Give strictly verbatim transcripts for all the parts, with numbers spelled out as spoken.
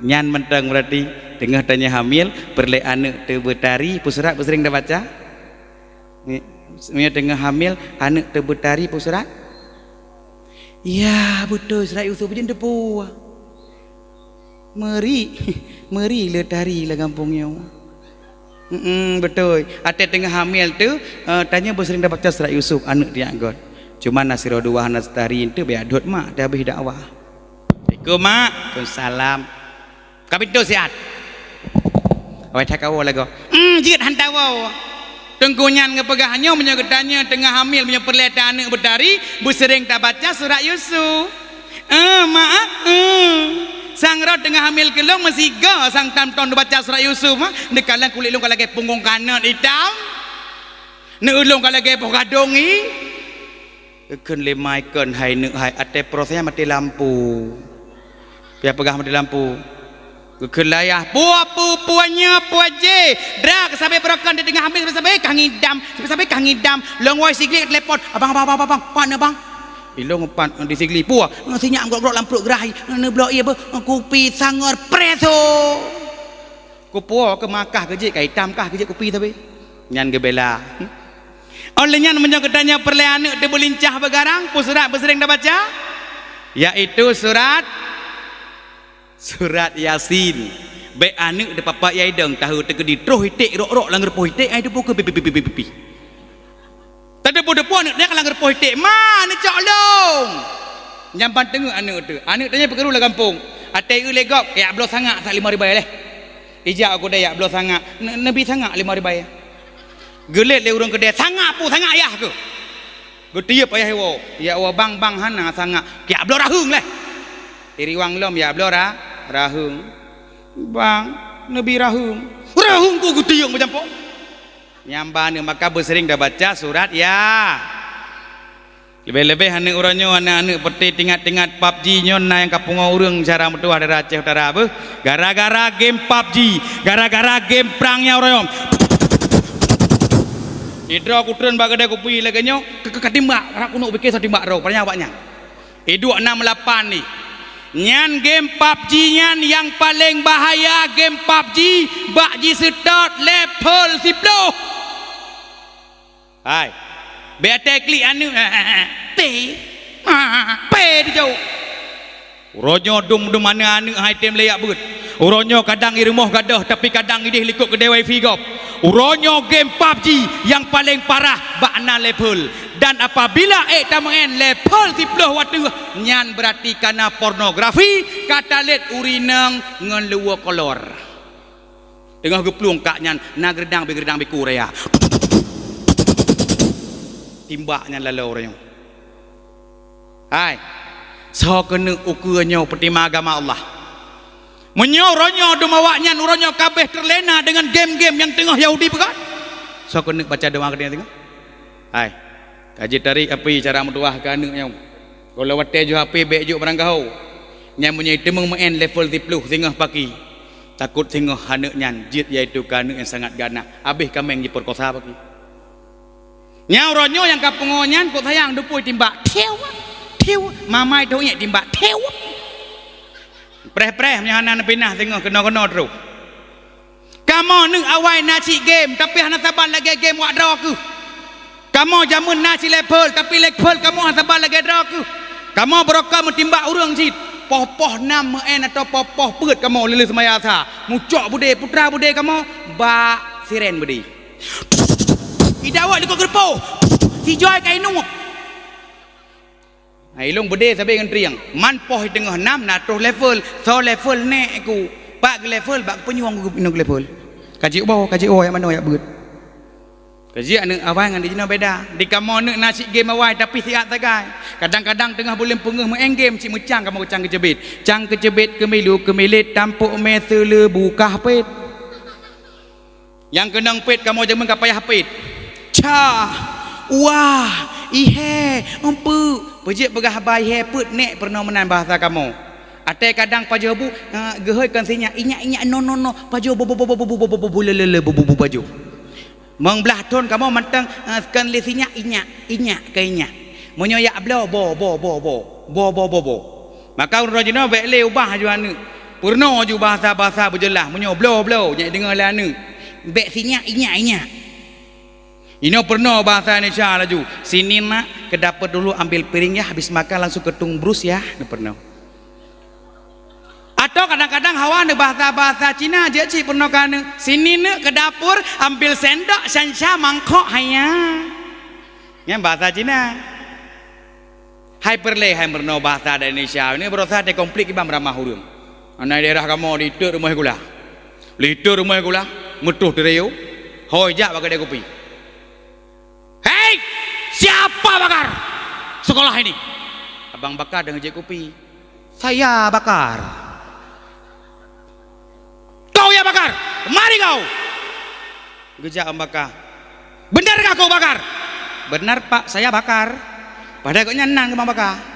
Nyan mantong berarti teungoh tanyoe hamil, peureulée aneuëk teuh beutari, peue surat beuseuring tabaca? Meunyoe teungoh hamil, aneuëk teuh beutari, peue surat? Ya, beutôi, surat Yusuf jeuet teupeue. Meuri, meuri le tari lam gampông nyoe. Mm-mm, beutôi. Até teungoh hamil teuh, eh, tanyoe beuseuring tabaca surat Yusuf, aneuëk tiak göt. Cuma na sidroe dua hana tari teuh, bèk adot mak, teuh habéh dakwah. Assalamualaikum, Mak. Waalaikumsalam. Ka pintoe siat. Awai that kawoe lagoe. Hmm, jeuet han tawoe. Teungku nyan geupeugah nyoe, meunyoe geutanyoe teungoh hamil, meunyoe peureulée aneuëk beutari, beuseuring tabaca surat Yusuf. Eh, Mak, eh. Sang rot teungoh hamil keu lôn meusigoe sang tam ton tabaca surat Yusuf, ha? Neukalon kulét lôn ka lagée punggong kanot itam. Neueu lôn ka lagée boh gadong i. Geukheun lé ma ikon, "Hai neuk hai, até proses nyan maté lampu." Piah peugah maté lampu. Geukheun lé ayah, "Peue, peue, peue nyoe, peue jih? Drak sabe beurokon di teungoh hamil sabe-sabe ka ngidam, sabe-sabe ka ngidam." Lôn woe Sigli ka telepon, "Abang, abang, abang, abang, abang, pat nyoe, Bang?" "Ilôn pat di Sigli." "Peue?" "Sinyak grok-grok lam pruet geurai, neubloe ié beuh, kupi sangor preso." Kupuwoe keu makah keu jih, ka itam kah keu jih kupi sabe. Nyan geubela. Óh lheueh nyan meunyoe geutanyoe peureulée aneuëk teuh beulincah beugarang, peue surat beuseuring tabaca? Yaitu surat, surat Yasin. Bék aneuëk teuh papak yai dong, tahu teukeudi troh iték rok-rok lam rupoh iték, ai teupeue keu pi, pi, pi. Tateupeue-teupeue aneuëk nyan ka lam rupoh iték, "Ma, neucok lôn!" Nyan ban teungeut aneuëk teuh. Aneuëk teuh nyan peukeuru lam gampông. Até eu lé gob, yak bloe sangak sak limong ribèe leh. Ijak u keudè yak bloe sangak, ne-, neubi sangak limong ribèe. Geulét lé ureuëng keudè, "Sangak peue, sangak ayah keuh?" Geutiyeub ayah iwoe, "Yak woe bang, bang hana sangak, yak bloe raheueng leh." Iriwang lom yak bloe ra-, raheueng. "Bang, neubi raheueng." "Raheueng keuh geutiyeung meujampok." Nyang ba aneuëk maka beuseuring tabaca surat ya. Leubeh-leubeh aneuëk uroe nyoe, aneuëk-aneuëk peureté tingat-tingat pabji nyoe na nyang ka pungo ureuëng syedara meutuwah daerah Aceh Utara beuh. Gara-gara game pabji, gara-gara game prang nyang uroe nyoe. Idroe kutreun bak keudè kupi lagée nyoe, ke-, ke-, katimbak, rab keuneuk pike soe timbak droe, padahai awaknyan. Iduek nam lapan ni. Nyan game pabji nyan nyang paleng bahaya game pabji bak jiseutôt level siploh. Hai. Bék até klik aneuëk. Té. Pé dijaweueb. Uroe nyoe dum-dum aneuëk-aneuëk hai tem lé yak beuet. Uroe nyoe kadang i rumoh gadôh, tapi kadang ideh likot keudè wifi gob. Uroe nyoe game pabji nyang paleng parah bak na level. Dan apabila ék tameu'en level siploh wateuh, nyan beurati kana pornografi, ka talét ureuëng inong ngon luweue kolor. Teungoh geuplueng kak nyan, na geureudang bi, geureudang biku raya. Timbak nyan laloe uroe nyoe. Hai, soe keuneuk ukeue nyoe peutimang agama Allah? Meunyoe uroe nyoe dum awaknyan uroe nyoe kabeh teurlena deungon game-game nyang teungoh Yahudi peugah, soe keuneuk baca doa keu teungoh? Hai, ka jitarék api cara meutuwah keu aneuëk nyoe. Gohlom watée jok api bék jok barangkaho. Nyan meunyoe teumeung meu'en level siploh singoh paki, takot singoh aneuëk nyan jeuet yaitu keu aneuëk nyang sangat ganas, habéh kaméng jipeukosa paki. Nyang uroe nyoe nyang ka pungo nyan kok sayang dupui timbak. Thiup, thiup, mamai teuh nyek timbak. Thiup. Preh-preh meunyoe hana neupinah singoh keunoe-keunoe troh. Kamoe neuk awai na cit game, tapi hana saban lagée game wak droe keuh. Kamoe jameun na cit level, tapi level kamoe hana saban lagée droe keuh. Kamoe beurokon meutimbak ureuëng cit. Poh-poh nam meu'en atau poh-poh peuet kamoe lheueh seumaya sa. Mucok beudé, putra beudé kamoe, bak siren beudé. Idawat likot geurupoh. Sijoi ka inuek. Hai, ilong beudé sabe ngon triang. Man poh teungoh nam na troh level. Soe level nek ku. Bak geulevel, bak peunyueng ku inong level. Ka jeuet boh, ka jeuet boh, yak manoe yak beuet. Ka jeuet aneuëk awai ngon di jinoe beda. Di kamoe aneuëk na cit game awai, tapi siat sagai. Kadang-kadang teungoh buleuen peungeuh meu'en game, cit meucang kamoe cang keuceubit. Cang keuceubit, keumilu, keumilet, tampok mé seuleubu kah pet. Nyang keunong pet kamoe jameun ka payah pet. Cah, wah, ihé, empeuk. Peujeuet peugah haba ihé peuet nek peurunoe meunan bahasa kamoe. Até kadang pajoh bu, eh, geuhôi kon sinyak, inyak, inyak, no, no, no, pajoh bu, bu, bu, bu, bu, bu, bu, bu, bu, le, le, le, bu, bu, bu, pajoh. Meung blah thon kamoe mantong, eh, kon lé sinyak, inyak, inyak, ka inyak. Meunyoe yak bloe, bo, bo, bo, bo, bo, bo, bo, bo. Maka uroe jinoe bék lé ubah aju aneuëk. Peurunoe ju bahasa-bahasa beujeulaih, meunyoe bloe-bloe nyang deungoe lé aneuk, bék sinyak, inyak-inyak. Inoe peurunoe bahasa Indonesia laju, "Sini nak, ke dapur dulu ambil piring ya, habis makan langsung ke tong brus ya." Neuh peurunoe. Atau kadang-kadang hawa neuh bahasa-bahasa Cina jeuet cit peurunoe keu aneuk, "Sini nak, ke dapur ambil sendok, syansha, mangkok haya." Nyan bahasa Cina. Hai peureulée hai meurunoe bahasa adat Indonesia, ini beurasa teukonflik kiban meuramah ureuëng. Aneuk daerah kamoe di teuk rumoh sikula. Di teuk rumoh sikula, meutuh teurayo, hôi jak bak keude kupi. "Hei, siapa bakar sekolah ini?" Abang bakar deungon jép kupi. "Saya bakar." "Kau ya bakar? Mari kau!" Geujak Bang Baka. "Benarkah kau bakar?" "Benar, Pak, saya bakar." Padahai gobnyan nan keu Bang Baka.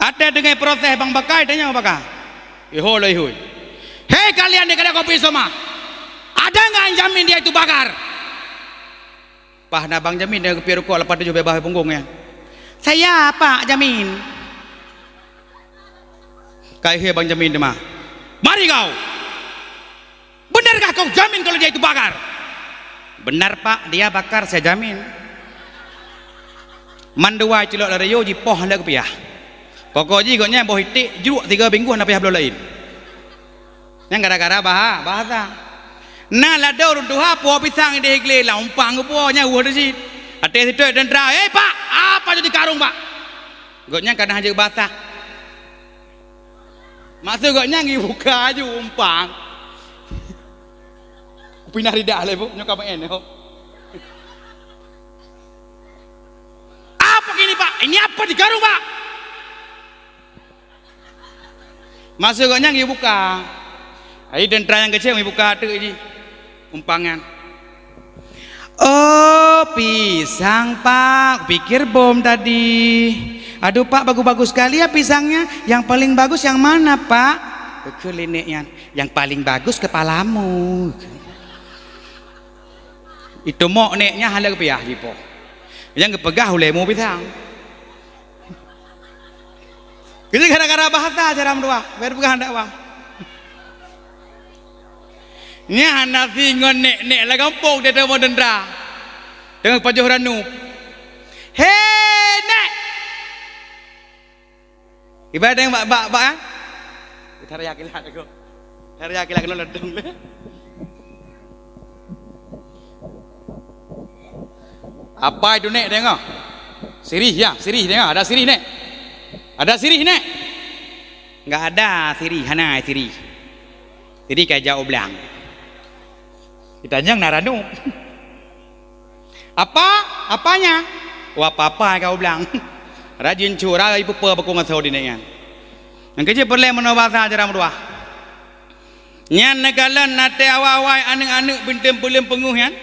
Watée teungoh proses Bang Baka, ditanyong Bang Baka. Ihôi lom ihôi. "Hei kalian di kedai kopi Soma, ada nggak yang jamin dia itu bakar?" Paih na Bang Jamin nyang geupiep rukok lapan tujoh bak punggong nyan. "Saya, Pak, jamin." Ka ihôi Bang Jamin teuma. "Mari kau! Benarkah kau jamin kalau dia itu bakar?" "Benar, Pak, dia bakar, saya jamin." Mandua cilok lagée nyoe jipoh hana geupiah. Pokok jih gobnyan boh iték jruk tiga minggu hana piah bloe laén. Nyan gara-gara baha-, bahasa. Na ladôm ureuëng tuha puwoe pisang ideh glé lam umpang geupuwoe nyan woe teuh cit. Watée siteuk teuntra, "Eh, Pak, apa jadi karung, Pak?" Gobnyan kadang hana jeuet basah. Maksud gobnyan geubuka aju umpang. Pinah ridah lé bu, nyoe ka meu'en nyoe. "Apa ini, Pak? Ini apa di karung, Pak?" Maksud gobnyan geubuka. Ai teuntra nyang keucék geubuka teuk jih. Umpangan. "Oh, pisang, Pak. Pikir bom tadi. Aduh, Pak, bagus-bagus sekali ya pisangnya. Yang paling bagus yang mana, Pak?" Keu linek nyan, "Yang paling bagus kepalamu." Itu mok nek nyan hana geupiah jipoh. Nyang geupeugah ulée mu pisang. Jadi gara-gara bahasa cara meutuah, biar peugah handak wah. Nyan hana si ngon nek-nek lam gampông dia teuma dendra. Teungoh pajoh ranup. "Hei, nek!" Ibarat nyang bak, bak, bak, eh? Kita raya kilat aku. Kita raya kilat kena ledong le. Apa itu, Nek, tengok? Sirih, ya, sirih, tengok. Ada sirih, Nek? Ada sirih, Nek? Enggak ada sirih, hana sirih. Sirih ka jak u blang. Ditanyong na ranup. "Apa? Apanya?" "Oh, apa-apa ka u blang." Rajin cura, ipeue-peue bakong asoe di nek nyan. Nyang keujeuet peureulée meunoe basa cara meutuah. Nyan neukalon até awai-awai aneuk-aneuk beunteng peuleueng peungeuh nyan.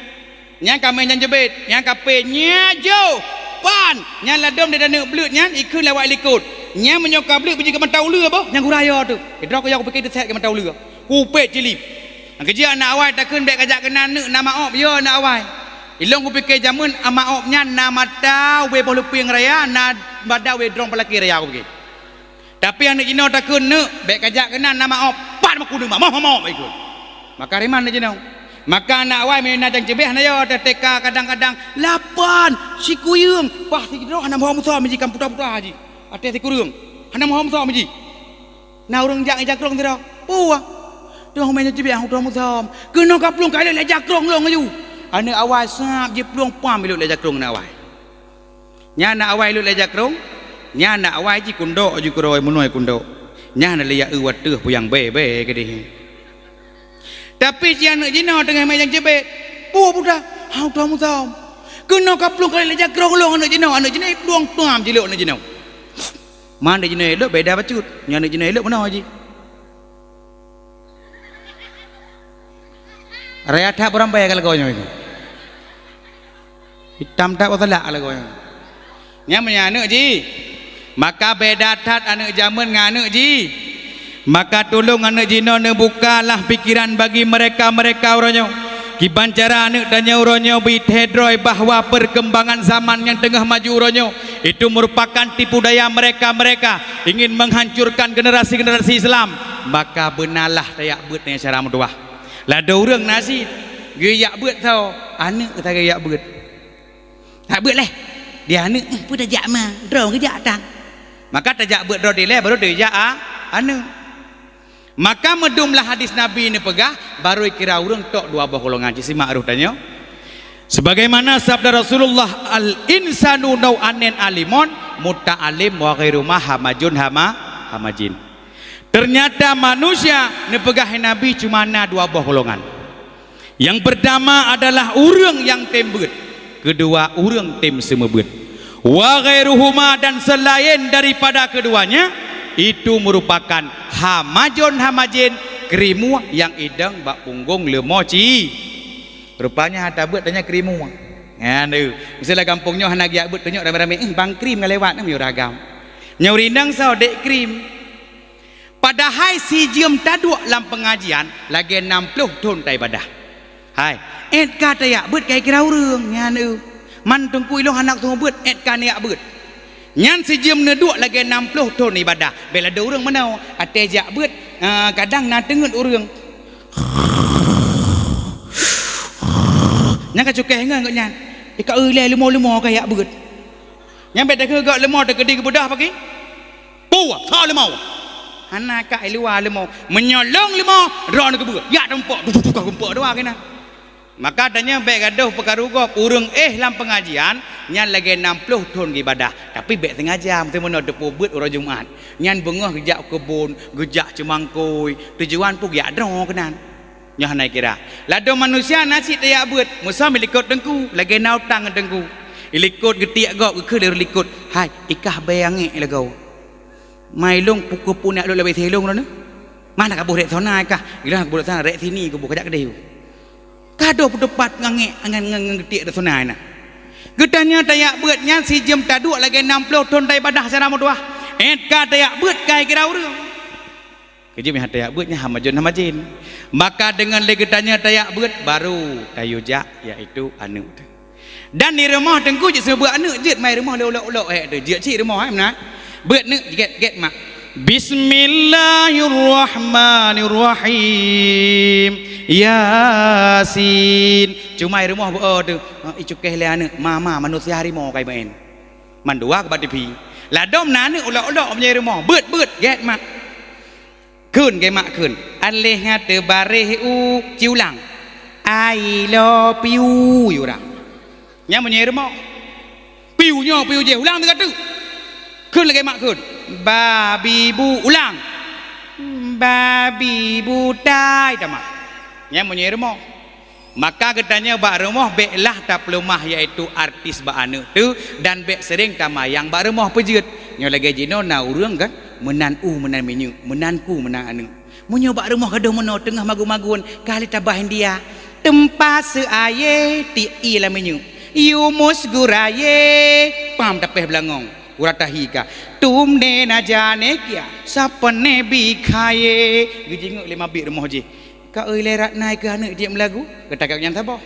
Nyan ka meu'en nyang jeubet, nyan ka pé nyan jôh. Pan, nyan ladôm di aneuk bleuet nyan ikheun lewat likot. Nyan meunyoe ka bleuet biji keu mata uleue boh, nyan gura yo teuh. Keudroe keu yo kupike teuh sét keu mata uleue. Kupet cilip. Nyang keujeuet aneuk awai takheun bék kajak keunan neuk na maop, yo aneuk awai. Ilôn kupike jameun maop nyan na mata ubé boh lupieng raya, na mata ubé droe palaki raya kupike. Tapi aneuk jinoe takheun neuk bék kajak keunan na maop, pat makheun neuk maop, maop, maop ikheun. Maka riman aneuk jinoe. Maka aneuk awai meunyoe na nyang ceubeh na yo teuh teka kadang-kadang lapan sikuyeueng, paih sidroe hana meuho musoh miji kam puta-puta jih. Até sikureueng hana meuho musoh miji. Na ureuëng jak ngon jakrong sidroe. Puah. Tuhan meunan jibiang u tuhan musam. Keunoe ka plueng kali lé jakrong lôn laju. Aneuk awai sab jiplueng pam ilot lé jakrong aneuk awai. Nyan aneuk awai ilot lé jakrong. Nyan aneuk awai jikundok ju keudroe meunoe kundok. Nyan lé ya eu wateuh puyang bée-bée keudeh. Tapi si aneuk jinoe teungoh mé nyang jebet. Puah buta. Ha u tuhan musam. Keunoe ka plueng kali lé jakrong lôn aneuk jinoe. Aneuk jinoe plueng pam jilot aneuk jinoe. Man di jinoe ilot beda bacut. Nyan di jinoe ilot meunoe jih. Raya that beurambée ka lagoe nyoe. Hitam that beusalak ka lagoe nyoe. Nyan meunyoe aneuk jih. Maka beda that aneuk jameun ngon aneuk jih. Maka tulông aneuk jinoe neubukalah pikiran bagi mereka-mereka uroe nyoe. Kiban cara aneuk tanyoe uroe nyoe beuithee droe bahwa perkembangan zaman nyang teungoh maju uroe nyoe, itu merupakan tipu daya mereka-mereka ingin menghancurkan generasi-generasi Islam. Maka beunalah tajak beuet ngon cara meutuwah. Ladôm ureuëng na cit geujak beuet, soe aneuk tajak beuet. Tajak beuet leh. Di aneuk, "Eh, peue tajak ma? Droe geujak tan." Maka tajak beuet droe dilèe, baru tajak a-, aneuk. Maka meudum lam hadis Nabi neupeugah, barô kira ureuëng tok dua boh golongan. Cit simak rôh tanyoe. Sebagaimana sabda Rasulullah, "Al-insanu nau'anin alimun, muta'alim wa ghairu ma hamajun hama-, hamajin." Ternyata manusia, neupeugah Nabi, cuma na dua boh golongan. Yang pertama adalah ureuëng nyang tem beuet, kedua ureuëng tem seumeubeuet. Wa ghairuhuma, dan selain daripada keduanya, itu merupakan hamajun hamajin, krimeuh nyang idong bak punggong leumo ci. Rupanya ata beuet tanya krimeuh. Nyan tu. Misalnya gampông nyoe hana geujak beuet, tunyok ramé-ramé, "Eh, bang krim ngalewat nyoe ureuëng agam." Nyoe ureuëng inong soe dek krim. Padahai sijeuem taduek lam peungajian lagée nam ploh thon taibadah. Hai, ék ka tajak beuet ka ikira ureuëng nyan eu. Man teungku ilong hana seumeubeuet, ék ka neujak beuet. Nyan sijeuem neuduek lagée nam ploh thon ibadah. Bék ladôm ureuëng meunoe, até jak beuet, eh, kadang na teungeut ureuëng. Nyan ka cukéh ngon geuh nyan. Ika ilée leumo-leumo ka jak beuet. Nyan bék teungeut geuh leumo teukeudi geubeudôh pagi. Puwah, tho leumo. Hana ka i luwa leumo. Meunyoe lôn leumo, droeneuh keubeue. Yak teumpok, duh, duh, duh, ka geumpok dua keunan. Maka tanyoe bék gadôh peukaru gob ureuëng éh lam peungajian, nyan lagée nam ploh thon geuibadah. Tapi bék sengaja, meuteumeunoe teupeu beuet uroe Jumat. Nyan beungoh geujak keubon, geujak ceumangkôi, tujuan peue geujak droe keunan. Nyoe hana ikira. Ladôm manusia na cit tajak beuet, meusom ilikot teungku, lagée na utang ngon teungku. Ilikot geutiek gob, geukheun lé likot, "Hai, ikah bée angék lagoe. Mai lôn pukon peuneuk lôn leubeh thé lôn droeneuh. Mana ka boh rek sona ikah? Ilah ka boh rek sona, rek sini kuboh, kajak keudeh." Ka doh peuteupat ngon angék, ngon, ngon, ngon geutiek rek sona na. Geutanyoe tajak beuet nyan sijeuem taduek lagée nam ploh thon taibadah cara meutuwah. Ék ka tajak beuet ka ikira ureuëng. Keujeuet meuhan tajak beuet nyan hamajun hamajin. Maka deungon lé geutanyoe tajak beuet, baru tayue jak, yaitu aneuëk teuh. Dan di rumoh teungku jeuet seumeubeuet aneuëk, jeuet mai rumoh lé ulok-ulok, eh, teuh jeuet cit rumoh, eh, meunan. Beuet neuëk, gét, gét mak. Bismillahirrahmanirrahim. Yasin. Cuma i rumoh beuo teuh, eh, icukéh lé aneuëk, ma, ma, manusia harimau kai maén. Mandua keu bak T V. Ladôm na aneuëk ulok-ulok meunyoe i rumoh, beuet, beuet, gét mak. Kheun, gét mak kheun. Aléh nyan teubaréh u, ci ulang. I love you, yue ulang. Nyan meunyoe i rumoh. Piu nyoe, piu jéh, ulang tiga teuk. Kheun lagée mak kheun. Babi bu, ulang. Babi butai tamah. Nyan meunyoe i rumoh. Maka geutanyoe bak rumoh béklah tapeuleumah, yaitu artis bak aneuëk teuh, dan bék seuréng tamayang bak rumoh peujeuet. Nyoe lagée jinoe na ureuëng kan, meunan u meunan minyeuk, meunan ku meunan aneuëk. Meunyoe bak rumoh gadôh meunoe teungoh magun-magun, ka lé tabah India, teumpat seu aye, tiek ie lam minyeuk, yumus guraye, pam tapéh beulangong, gura tahi ka, tum ne na jane kia, sapen ne bikhaye, geujingeuk lé mabit rumoh jih. Ka oi lé Ratna keu aneuëk jeuet meulagu, geutakab nyan saboh.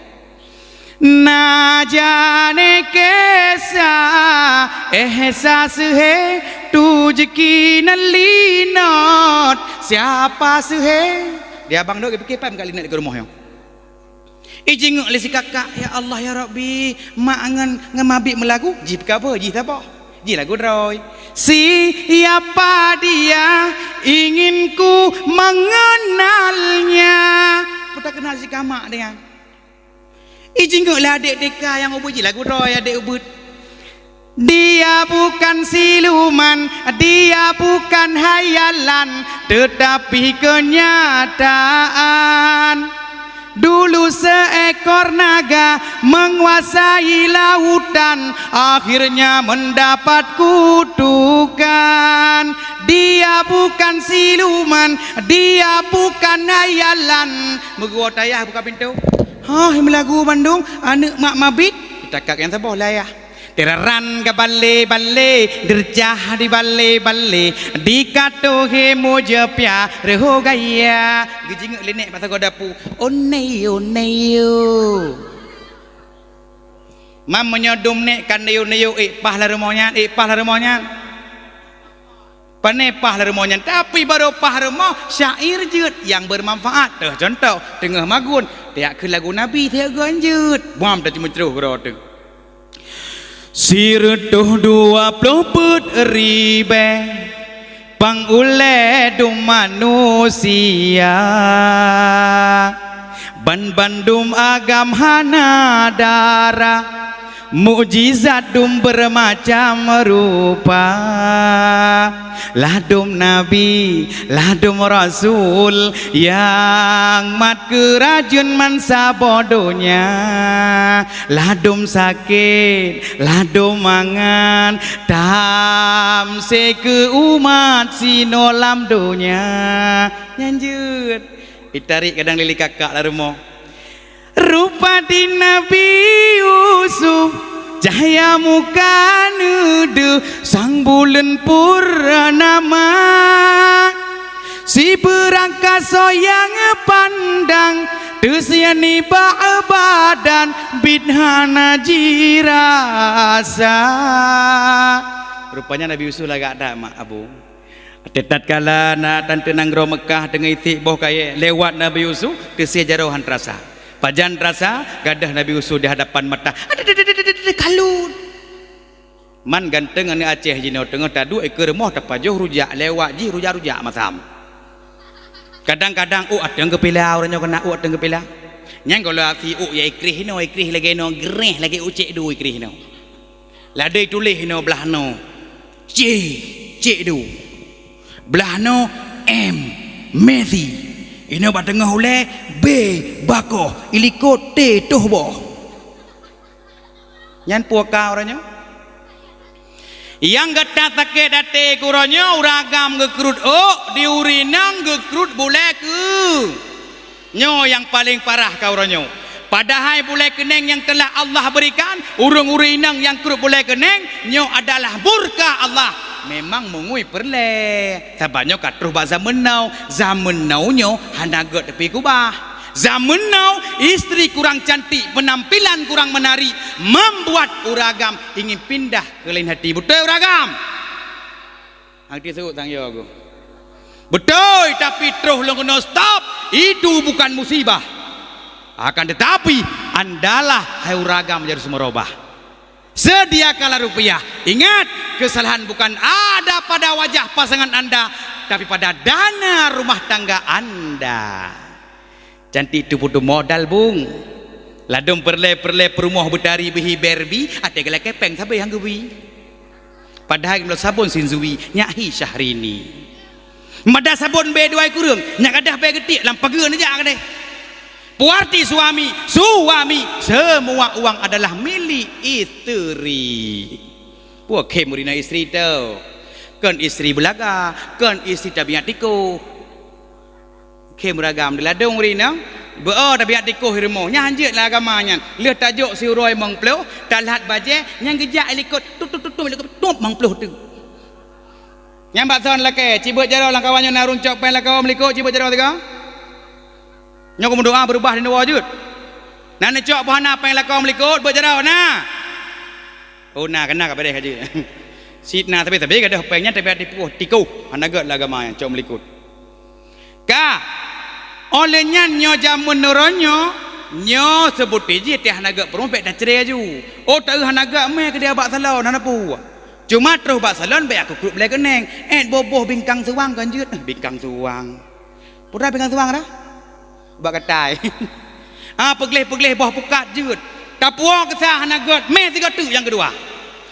Na jane kesa, ehsa seuhe, tujki nan linot, siapa seuhe. Di abang dok geupiké pai meukat linot di rumoh nyoe. Ijingeuk lé si kakak, "Ya Allah, ya Rabbi, mak ngon, ngon mabit meulagu." Jih peukaba, jih saboh. Jih lagu droe. Siapa dia, ingin ku mengenalnya. Peue takeunal si kamak dia. Ijingeuk lé adék T K nyang ubeut jih lagu droe adék ubeut. Dia bukan siluman, dia bukan hayalan, tetapi kenyataan. Dulu seekor naga menguasai lautan, akhirnya mendapat kutukan. Dia bukan siluman, dia bukan hayalan. Meuruwoe tayah buka pintoe. Hah, meulagu bandum, aneuëk mak mabit. Takab nyang saboh lé ayah. Teuraran ka balé-balé, deurjah di balé-balé, di katohe mujeupiah reuhu gaya. Geujingeuk lé nèk bak sagoe dapu, "Onei, onei, yo." Mam meunyoe dum nèk ka neuyô-neuyô, ék paih lam rumoh nyan, ék paih lam rumoh nyan. Pane paih lam rumoh nyan, tapi barô paih rumoh syair jeuet nyang beumanfaat. Teuh cuntoh, teungoh magun, tajak kheun lagu Nabi, tajak kheun jeuet. Buam taceumeutruh keudroe teuh. Sireutôh dua ploh peuet ribèe pang ulèe dum manusia, banbandum agam hana dara, mukjizat dum beureumacam rupa. Ladum nabi, ladum rasul, nyang mat keurajeuen bansaboh donya. Ladum sakét, ladum mangat, tamsé keu umat sinoe lam donya. Nyan jeuet. Itarek kadang lé kakak lam rumoh. Rupa di Nabi Yusuf, cahya muka neudeuh sang buleuen purnama. Sibeurangkat soe nyang pandang, teusian nibak badan, biet hana jirasa. Rupanya Nabi Yusuf lagak that, mak, abu. Tatkala na tante nanggroe Meukah teungoh isék boh kayèe, lewat Nabi Yusuf, teusie jaroe han teurasa. Pajan teurasa, gadôh Nabi Yusuf di hadapan mata. Aduh, aduh, aduh, aduh, aduh, kalon. Man ganteng aneuk Aceh jinoe teungoh taduek ikeue rumoh tapajoh rujak, lewat jih rujak-rujak masam. Kadang-kadang ôk ateueng geupila, ureueng nyoe keunan ôk ateueng geupila. Nyan gohlom afi ôk ya ikreh inoe, ikreh lagèe inoe, greh lagèe ôk cék du ikreh inoe. Ladôm tuléh inoe blah noe, C, cék du. Blah noe M, Messi. Inoe bak teungoh ulèe B, bakoh, ilikot T, toh boh. Nyan peue ka uroe nyoe? Nyang gata sakét até keu uroe nyoe, ureueng agam geukrot ôk, di ureueng inong geukrot bulèe keu. Nyoe nyang paleng parah ka uroe nyoe. Padahai bulèe keuneng nyang telah Allah beurikan, ureueng-ureueng inong nyang krot bulèe keuneng, nyoe adalah murka Allah. Memang meungui peureulèe. Sabab nyoe ka troh bak zameun now. Zameun now nyoe hana gèt teupikubah. Zameun now, istri kurang cantik, penampilan kurang menarik, membuat ureueng agam ingin pindah keu laén hati. Beutôi ureueng agam? Hana teuseut sang yo geuh. Beutôi, tapi troh lôn keunoe stop. Itu bukan musibah. Akan tetapi, andalah hai ureueng agam harus meurubah. Sediakanlah rupiah. Ingat, kesalahan bukan ada pada wajah pasangan anda, tapi pada dana rumah tangga anda. Cantik tu butuh modal, Bung. Ladôm peureulèe-peureulèe peurumoh beutari beuhi Barbie, até geulakèe péng sabe nyang geubri. Padahai meunyoe sabon Shinzui, nyak hi Syahrini. Mada sabon bèe dua kureueng, nyak gadôh bèe geutiek lam pageue neujak keudéh. Peue arti suami? Suami, semua uang adalah milik istri. Peue khém ureueng inong istri teuh? Kon istri beulaga, kon istri tabiat tikoh. Khém ureueng agam di ladôm ureueng inong, beu-o tabiat tikoh i rumoh. Nyan hanjeuet lam agama nyan. Lheueh tajok siuroe limong ploh, talhat bajèe, nyan geujak i likot, tup, tup, tup, tup, i likot, tup, limong ploh teuk. Nyan bak son lakèe, ci beuet jaroe lam kawan nyoe na ureueng cok péng lakoe meulikot, ci beuet jaroe sigoe. Nyoe keu meudoa beurubah di nyoe jeuet. Na neucok boh hana péng lakoe meulikot, beuet jaroe na. Oh, na, keunan ka beureh ka jeuet. Sit na sabe-sabe gadôh péng nyan, tapi tipu, tikoh. Hana gèt lam agama nyan, cok meulikot. Ka, óh lheueh nyan nyoe jameun uroe nyoe, nyoe seubut jih teuh hana gèt peurumoh bèk tacré laju. Oh, taeu hana gèt mè keudéh bak salon, hana peue. Cuma troh bak salon bèk aku krot bulèe keuneng. Èt boh-boh bingkang suwang kon jeuet. Eh, bingkang suwang. Peue bingkang suwang dah? Bak gatai. Ah, peugleh-peugleh boh pukat jeuet. Tapuwoe keu sa hana gèt, mè sigoe teuk nyang keudua.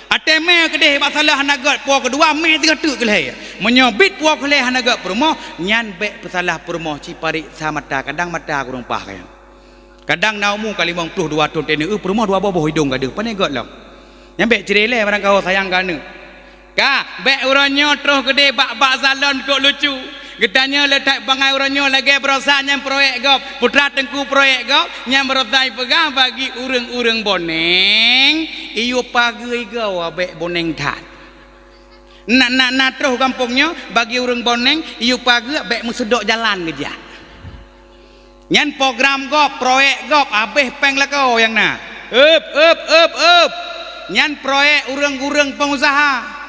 Até mè keudéh bak salon hana gèt, puwoe keudua, mè sigoe teuk keu lhèe. Meunyoe bit puwoe keu lhèe hana gèt peurumoh, nyan bèk peusalah peurumoh, ci parit sa mata, kadang mata kureueng paih ka nyan. Kadang na umu ka limong ploh dua thôn teuh, eu, peurumoh dua boh-boh idong ka deuh, pane gèt lom. Nyan bèk ciré lé barangkaho sayang keu aneuk. Ka, bèk uroe nyoe troh keudéh bak, bak salon kok lucu. Geutanyoe le that bangai uroe nyoe lagée baroesa nyang proyek gob, putra teungku proyek gob, nyang baroesa ipeugah bagi ureuëng-ureuëng boneng, iyue pageue igoe bék boneng that. Na, na, na troh gampông nyoe bagi ureuëng boneng, iyue pageue bék meuseudok jalan geujak. Nyan program gob, proyek gob, habéh péng lakoe nyang na. Ep, ep, ep, ep. Nyan proyek ureuëng-ureuëng peungusaha.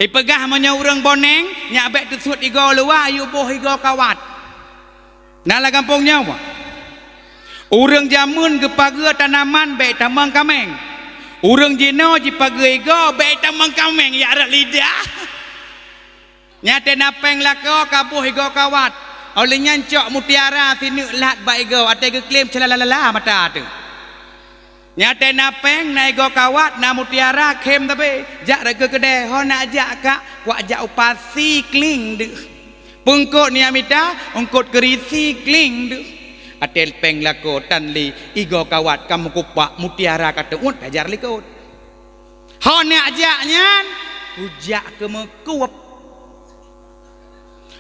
Ipeugah meunyoe ureuëng boneng, nyak bék teusuet igoe luwa, iyue boh igoe kawat. Na lam gampông nyoe, ureuëng jameun geupageue tanaman bék tamong kaméng. Ureuëng jinoe jipageue igoe bék tamong kaméng, ya rot lidah. Nyang teuh na péng lakoe ka boh igoe kawat. Óh lheueh nyan cok mutiara sineuk lat bak igoe, watée geuklem ceulalala mata teuh. Nyang teuh na péng, na igoe kawat, na mutiara, khém sabe. Jak rot keu keudè, ho nak jak kak, kuak jak u pasi kling deuh. Peungkot nyak mita, eungkot keurisi kling deuh. Watée péng lakoe tan lé igoe kawat ka meukupak, mutiara ka teuôt, tajar likot. Ho nyak jak nyan, kujak keu meukueb.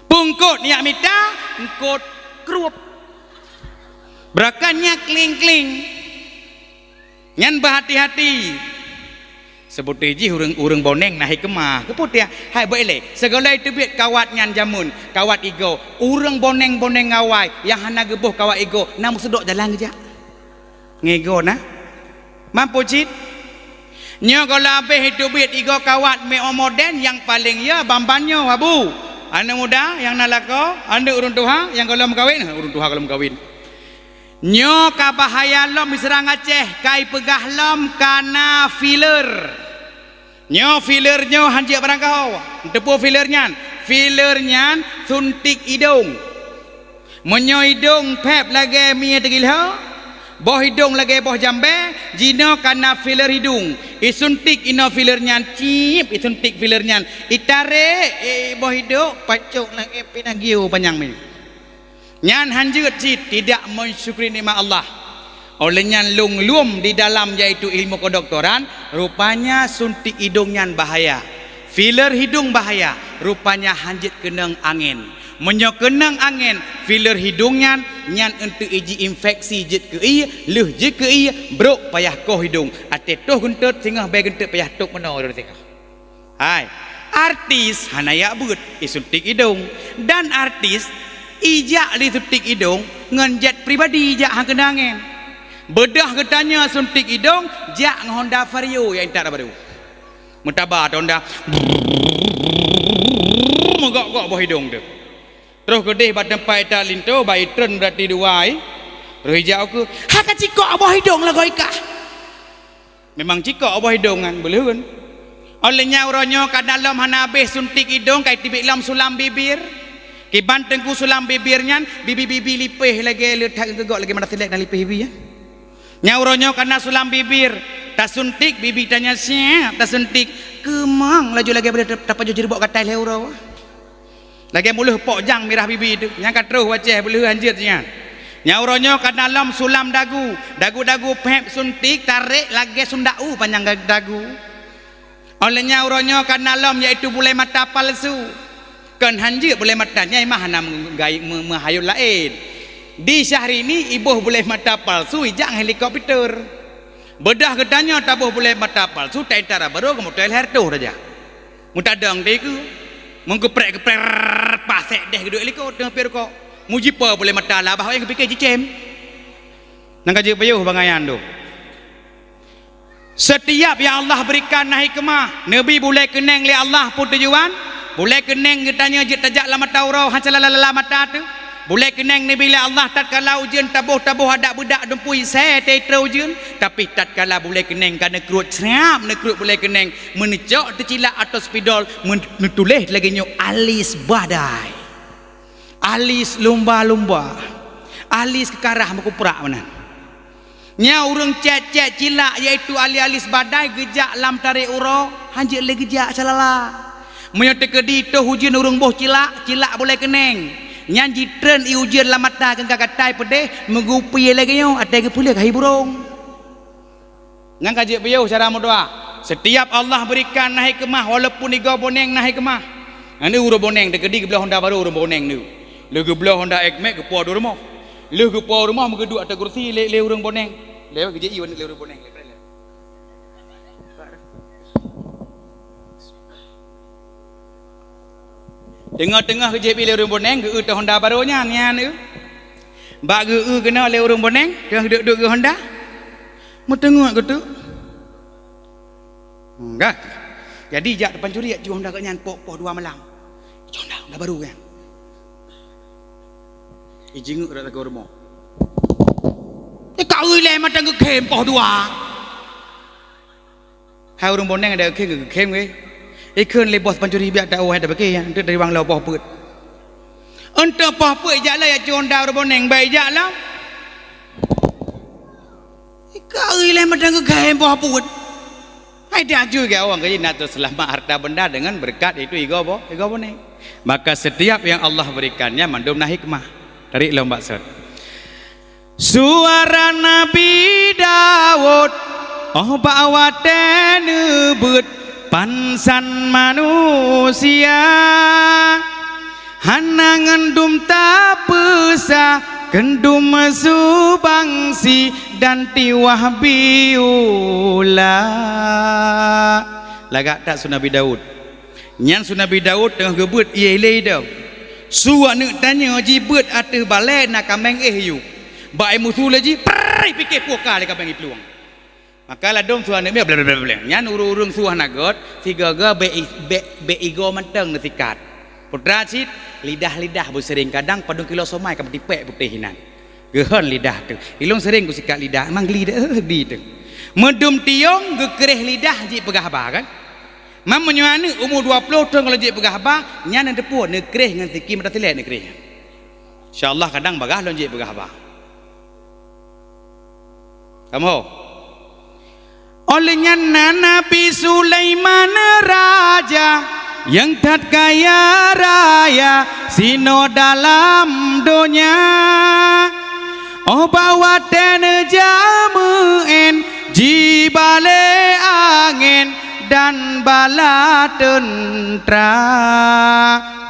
Peungkot nyak mita, eungkot krueb. Beurakan nyak kling-kling. Nyan beuhati-hati. Seubeuté jih ureuëng-ureuëng boneng na hikmah. Keupeue tiah? Hai beu ilée, sigohlom teubiet kawat nyan jameun, kawat igoe. Ureuëng boneng-boneng awai nyang hana geuboh kawat igoe, na meuseudok jalan geujak. Ngigoe na. Mampu cit. Nyoe gohlom habéh teubiet igoe kawat meu modern nyang paleng ya ban-ban nyoe, Abu. Aneuëk muda nyang na lakoe, aneuëk ureuëng tuha nyang gohlom meukawen, ureuëng tuha gohlom meukawen. Nyoe ka bahaya lom di seurang Aceh, ka ipeugah lom ka na filler. Nyoe filler nyoe hanjeuet barang kaho. Teupeue filler nyan? Filler nyan suntik idong. Meunyoe idong phép lagée mie teugilho, boh idong lagée boh jambée, jinoe ka na filler idong. Isuntik inoe filler nyan, cip, isuntik filler nyan, itarek, eh, boh idong pacok lagée Pinocchio panyang mie. Nyan hanjeuet cit tidak mensyukuri nikmat Allah. Óh lheueh nyan lôn lom di dalam, yaitu ilmu kedokteran, rupanya suntik idong nyan bahaya. Filler hidung bahaya, rupanya hanjeuet keunong angén. Meunyoe keunong angén, filler hidong nyan, nyan eunteuk iji infeksi jeuet keu ié, lheueh jeuet keu ié, brok payah koh hidong. Até toh geunteut singoh bée geunteut payah tok meunoe singoh. Hai, artis hana jak beuet, isuntik idong. Dan artis ijak lé suntik idong ngon jet pribadi ijak, han keunong angén. Beudôh geutanyoe suntik idong jak ngon Honda Vario nyang intat baru. Meutaba atau Honda, meugok-gok boh idong teuh. Troh keudeh bak teumpat ita linto, bak itreun berarti dua ai. Roh ijak ukeue, "Haka cikok boh idong lagoe ikah." Memang cikok boh idong nyan beuleuheun. Óh lheueh nyan uroe nyoe ka na lom hana habéh suntik idong, ka iteubiet lom sulam bibir. Kiban teungku sulam bibir nyan, bibi-bibi lipéh lagée le that geugok lagée mata silek na lipéh bibi nyan. Nyan uroe nyoe ka na sulam bibir, tasuntik bibi tanyan siap tasuntik, keumang laju lagée beude tapajoh jeureubok gatai lhée uroe. Lagée muleuh pok jang mirah bibi teuh, nyang ka troh u Aceh beuleuheun hanjeuet nyan. Nyan uroe nyoe ka na lom sulam dagu, dagu-dagu phép suntik tarek lagée sundau panyang dagu. Óh lheueh nyan uroe nyoe ka na lom yaitu bulée mata palsu. Kon hanjeuet bulée mata nyan mah hana meugai-, meu-, meuhayot laén. Di Syahrini iboh bulée mata palsu ijak ngon helikopter. Beudôh geutanyoe taboh bulée mata palsu ta-intat barô geumeutoe lhée reutôh raja. Meutadong deh keue, meugeuprek-geuprek, pasek deh geuduek likot teungoh piep rukok. Mujipo bulée mata labah, awak nyang geupike jicém. Nyang ka jeuet piôh bangai nyan dum. Setiap yang Allah berikan na hikmah, neubi bulée keuneng lé Allah peue tujuan, bulée keuneng geutanyoe jeuet tajak lam mata uroe, han salah lala mata teuh. Bulée keuneng neubi lé Allah tatkala ujeuen taboh-taboh adak beudak dumpui sée teutroe ujeuen, tapi tatkala bulée keuneng ka neukruet, srap neukruet bulée keuneng, meuneucok teucilak atau spidol, men-, neutuléh lagée nyoe alis badai. Alis lumba-lumba. Alis keukarah meukuprak meunan. Nyan ureuëng cét-cét cilak, yaitu alis-alis badai geujak lam tarek uroe, hanjeuet lé geujak salala. Meunyoe teukeudi toh ujeuen ureuëng boh cilak, cilak bulée keuneng. Nyan jitreun ié ujeuen lam mata keu ka gatai peudeh, meugupie lagée nyoe, até geupeuleueh hai burông. Nyang ka jeuet piôh cara meudoá. Setiap Allah berikan na hikmah, walaupun igoe boneng na hikmah. Nyan ureuëng Boneng teukeudi geubloe honda barô ureuëng Boneng nyoe. Lheueh geubloe honda X-Max geupo di rumoh. Lheueh geupo di rumoh meugeuduek ateueh kursi lé, lé ureuëng Boneng. Lé geujak ié lé ureuëng Boneng. Teungoh-teungoh geujép ié lé ureuëng Boneng geu-eu teuh honda barô nyan, nyan eu. Bak geu-eu keunoe lé ureuëng Boneng, teungoh duek-duek geu honda. Meuteungoh geutu. Enggak. Jadi jak teupancuri jak ju honda geuh nyan poh, poh dua malam. Ju honda, honda barô nyan. Ijingeuk rot lagoe rumoh. Ikau ilée mata geukhem poh dua. Hai ureuëng Boneng ada geukhem, geukhem weh. Ikheun lé boh pancuri biak ta-oh hai tabeuke nyan, enteuk dari bang lo poh peuet. Enteuk poh peuet jak lom jak ju honda ureuëng Boneng bai jak lom. Ikau ilée mata geukhem poh peuet. Hai dah ju gawang kaji na teuseulamat harta benda dengan berkat itu igo boh, igo Boneng. Maka setiap yang Allah berikannya mandum na hikmah. Tarik lom bak sot. Suara Nabi Daud, oh bak watée neubeuet pansan manusia. Hana ngon dum tapeusa, kheun dum subangsi dan tiwah biula. Lagak that su Nabi Daud. Nyan su Nabi Daud teungoh geubeuet ié lé idong. Su aneuëk tanyoe jibeuet ateueh balée na kaméng éh yub. Bak éh musu lé jih, prrrr, pike puka lé kaméng iplueng. Maka ladom su aneuëk miet, bleh, bleh, bleh, bleh. Nyan ureuëng-ureuëng su hana göt, sigoe-goe bék i-, bék, bék igoe mantong neusikat. Putra cit, lidah-lidah beusereng kadang padum kilo somai ka meutipék putéh inan. Geuhon lidah teuh. Ilong sereng kusikat lidah, mang geli deh, eh, geli teuh. Meudum tiong geukréh lidah jeuet peugah haba kan? Mam meunyoe aneuëk umu dua ploh thon kalau jeuet peugah haba, nyan neuteupue neukréh ngon siki mata silée neukréh nyan. Insya Allah kadang bagaih lôn jeuet peugah haba. Kamoe. Óh lheueh nyan na Nabi Sulaiman raja nyang that kaya raya sinoe dalam donya. Óh bak watée neujak meu'én jibalée angén dan bala teuntra.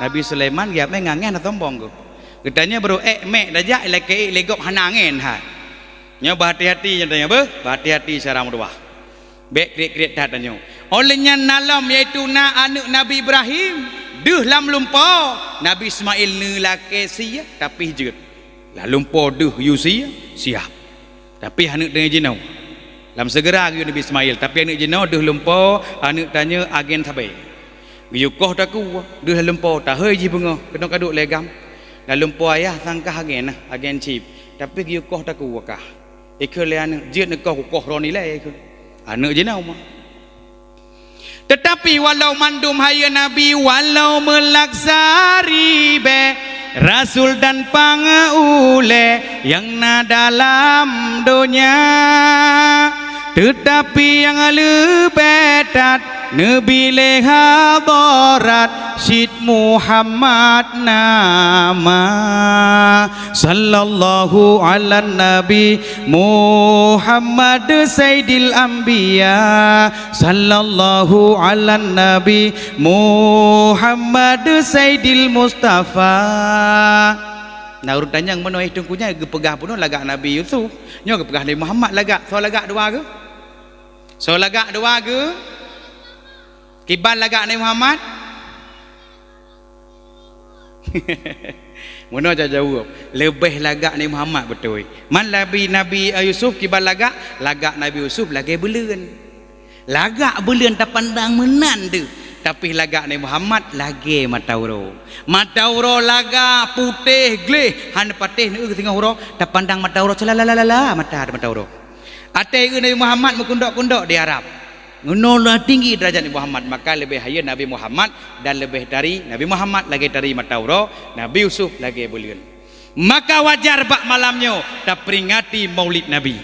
Nabi Sulaiman geujak meu'én ngon angén hana sombong geuh. Geutanyoe barô ék mék tajak ilakée ék lé gob hana angén hai. Nyoe beuhati-hati nyoe tanyoe beuh, beuhati-hati syara meutuwah. Bék kriet-kriet that tanyoe. Óh lheueh nyan na lom, yaitu na aneuëk Nabi Ibrahim, deuh lam lumpoe, Nabi Ismail neulakée sie, tapi jeuet. Lam lumpoe deuh yue sie, siap. Tapi aneuëk tanyoe jinoe. Lam seugera geuyue Nabi Ismail, tapi aneuëk jinoe deuh lumpoe, aneuëk tanyoe angén sabé. Geuyue koh takue, deuh lam lumpoe, tahôi jih beungoh, keunoe ka duek lé agam. Lam lumpoe ayah sang kah angén, angén cit. Tapi geuyue koh takue kah. Ikheun lé aneuëk, jeuet neukoh kukoh droeneuh ilée ikheun. Aneuëk jinoe mah. Teutapi walau mandum hayeue nabi, walau meulaksa ribée rasul dan pangeulée nyang na dalam donya, teutapi nyang leubeh that neubi lé hadharat cit Muhammad nama. Sallallahu ala nabi Muhammad sayyidil anbiya. Sallallahu ala nabi Muhammad sayyidil Mustafa. Nah, ureuëng tanyong meunoe, eh, teungku nyan geupeugah bunoe lagak Nabi Yusuf. Nyoe geupeugah Nabi Muhammad lagak. Soe lagak dua geuh? Soe lagak dua geuh? Kiban lagak Nabi Muhammad? Meunoe cara jaweueb, leubeh lagak Nabi Muhammad beutôi. Man Nabi, Nabi, eh, Yusuf kiban lagak, lagak Nabi Yusuf lagée buleuen. Lagak buleuen tapandang meunan deuh, tapi lagak Nabi Muhammad lagée mata uroe. Mata uroe lagak putéh gleh, hana patéh neueu singoh uroe, tapandang mata uroe, calalalala mata, mata uroe. Até Nabi Muhammad meukundok-kundok di Arab. Meunoe tinggi deurajat Nabi Muhammad, maka leubeh hayeue Nabi Muhammad dan leubeh tari Nabi Muhammad lagée tari mata uroe, Nabi Yusuf lagée buleuen. Maka wajar bak malam nyoe taperingati Maulid Nabi.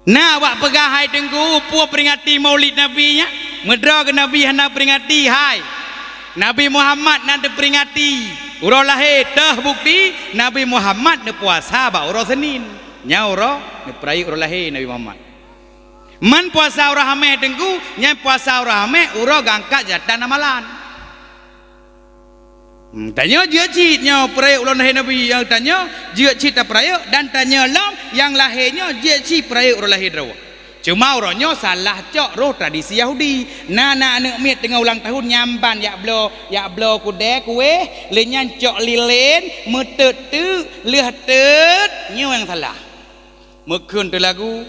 Na awak peugah, "Hai Teungku, peue peringati Maulid Nabi nyan? Meudroe keu Nabi hana peringati, hai. Nabi Muhammad na teuperingati. Uroe lahé, teuh bukti Nabi Muhammad neupuasa bak uroe Seunin." Nyan uroe neupeurayeuk uroe lahé Nabi Muhammad. Man puasa uroe Hamèh Teungku, nyan puasa uroe Hamèh uroe geuangkat jatan amalan. Hmm, tanyoe jeuet cit nyoe peurayeuk ulôn lahé Nabi, nyang tanyoe jeuet cit tapeurayeuk, dan tanyoe lom nyang lahé nyoe jeuet cit peurayeuk uroe lahé droe. Cuma uroe nyoe salah cok roh tradisi Yahudi. Na, na aneuk miet teungoh ulang tahun nyamban jak bloe, jak bloe kudée kuéh, lé nyan cok lilin, meuteuk-teuk, lheueh teuk, nyoe nyang salah. Meukheun teulagu,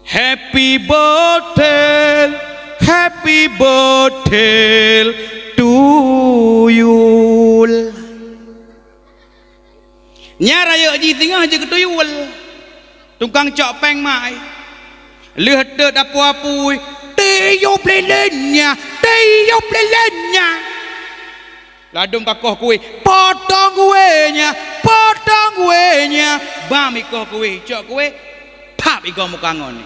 "Happy birthday, happy birthday to you." Nyan rayeuk jih singoh jeuet keu tuyul. Tukang cok péng mai. Lheueh teuk tapue apui, "Tiup lilin nyan, tiup lilin nyan." Ladôm ka koh kuéh, "Potong kuéh nyan, potong kuéh nyan." Bam ikoh kuéh, cok kuéh, pap ikoh muka ngon.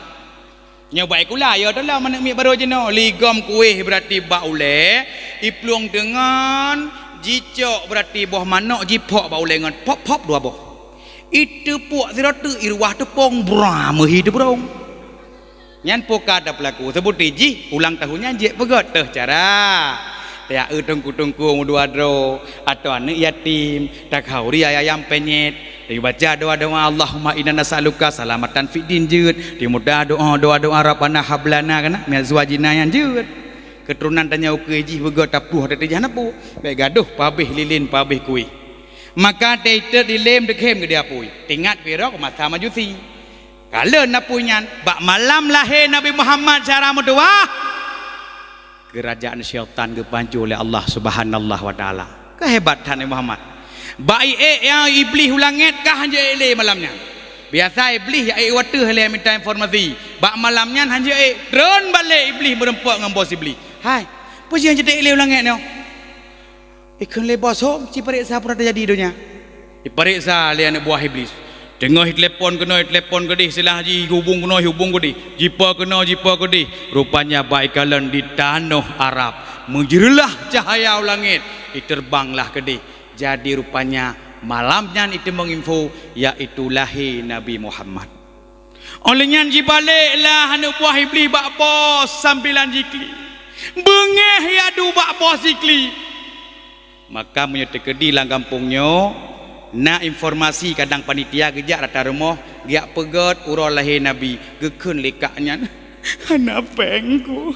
Nyoe bak ikula, ya teulah aneuk miet barô jinoe. Ligom kuéh berarti bak ulée, iplueng deungon, jicok berarti boh manok, jiphok bak ulée ngon phop-phop dua boh. Iteupuek sidroe teuk, iruwah teupông, bra meuhi teubrông. Nyan peue ka tapeulaku, seubeuti jih ulang tahun nyan jeuet peugét teuh cara. Taya eu teungku-teungku meudua droe, atau aneuk yatim, takhauri ayam penyet, tayue baca doa-doa, "Allahumma inna nas'aluka salamatan fid din," jeuet, tayue mudah doa, doa-doa, "Rabbana hablana," kana, "min azwajina," nyan jeuet. Keuturonan tanyoe ukeue jih beugét tapluh, teuh jih hana peue. Bék gadôh pabéh lilin, pabéh kuéh. Maka teuitot dilém deukhém geudeh apui. Teuingat pirok masa Majusi. Kalon apui nyan, bak malam lahé Nabi Muhammad syara meutuwah, keurajaan syaitan geupancô lé Allah Subhanallahi wa Ta'ala. Keuhebat that Nabi Muhammad. Bak iék nyang Iblih u langét ka han jeuet lé malam nyan. Biasa Iblih jak ék u ateueh lé minta informasi. Bak malam nyan han jeuet, treun balek Iblih meureumpok ngon bos Iblih. "Hai, peue jih han jeuet ék lé u langét nyoe?" Ikheun lé bos hom, "Cipareksa peue teujadi donya." Ipareksa lé aneuk buah Iblih. Teungoh itelepon keunoe, itelepon keudeh, silah jih ihubong keunoe, ihubong keudeh. Jipo keunoe, jipo keudeh. Rupanya bak ikalon di tanoh Arab. Meujeureulah cahya u langét, iterbanglah keudeh. Jadi rupanya malam nyan iteumeung info, yaitu lahé Nabi Muhammad. Óh lheueh nyan jibaleklah aneuk buah Iblih bak bos sambilan jiklik. Beungéh iyadu bak bos jiklik. Maka meunyoe teukeudi lam gampông nyoe, na informasi kadang panitia geujak rata rumoh, geujak peugét uroe lahé Nabi, geukheun lé kak nyan, "Hana péng ku."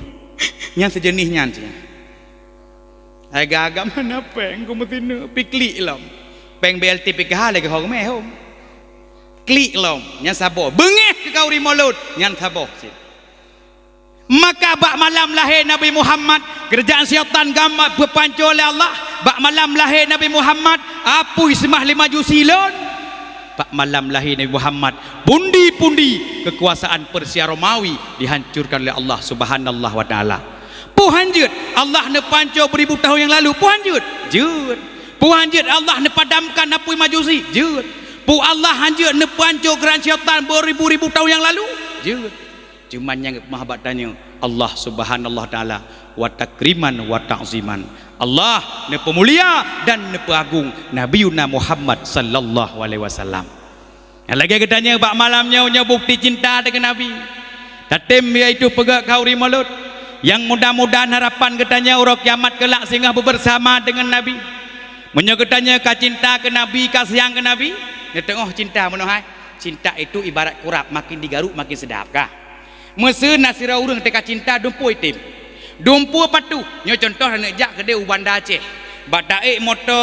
Nyan seujeunih nyan cit. Hai gagam hana péng ku meusineuk, pi klik lom. Péng B L T P K H lagée ho geumé hom. Klik lom, nyan saboh. Beungéh keu khauri mulod, nyan saboh cit. Maka bak malam lahé Nabi Muhammad, keurajaan syaitan gam geupancô lé Allah. Bak malam lahé Nabi Muhammad, apui seumah lé Majusi lôn. Bak malam lahé Nabi Muhammad, pundi-pundi keukuasaan Persia Romawi dihancurkan lé Allah Subhanallahi wa Ta'ala. Peue han jeuet Allah neupancô beuribu tahun nyang lalu? Peue han jeuet? Jeuet. Peue han jeuet Allah neupadamkan apui Majusi? Jeuet. Peue Allah han jeuet neupancô keurajaan syaitan beuribu-ribu tahun nyang lalu? Jeuet. Cuma nyang geupeugah bak tanyoe Allah Subhanallahi wa Ta'ala, wa takriman wa ta'ziman. Allah neupeumulia dan neupeuagong Nabiyuna Muhammad sallallahu alaihi wasallam. Nyang lagée geutanyoe bak malam nyoe, nyoe bukti cinta teuh keu Nabi. Tatem yaitu peugét khauri mulod. Nyang mudah-mudahan harapan geutanyoe uroe kiamat keulak singoh beubersama deungon Nabi. Meunyoe geutanyoe ka cinta keu Nabi, ka sayang keu Nabi, neuteungoh cinta meunoe hai. Cinta itu ibarat kurab, makin digaruk makin seudap kah. Meuseue na sidroe ureuëng teuka cinta dumpeue item. Dumpeue patuh, nyoe cuntoh aneuk jak keudeh u Banda Aceh. Bak taék moto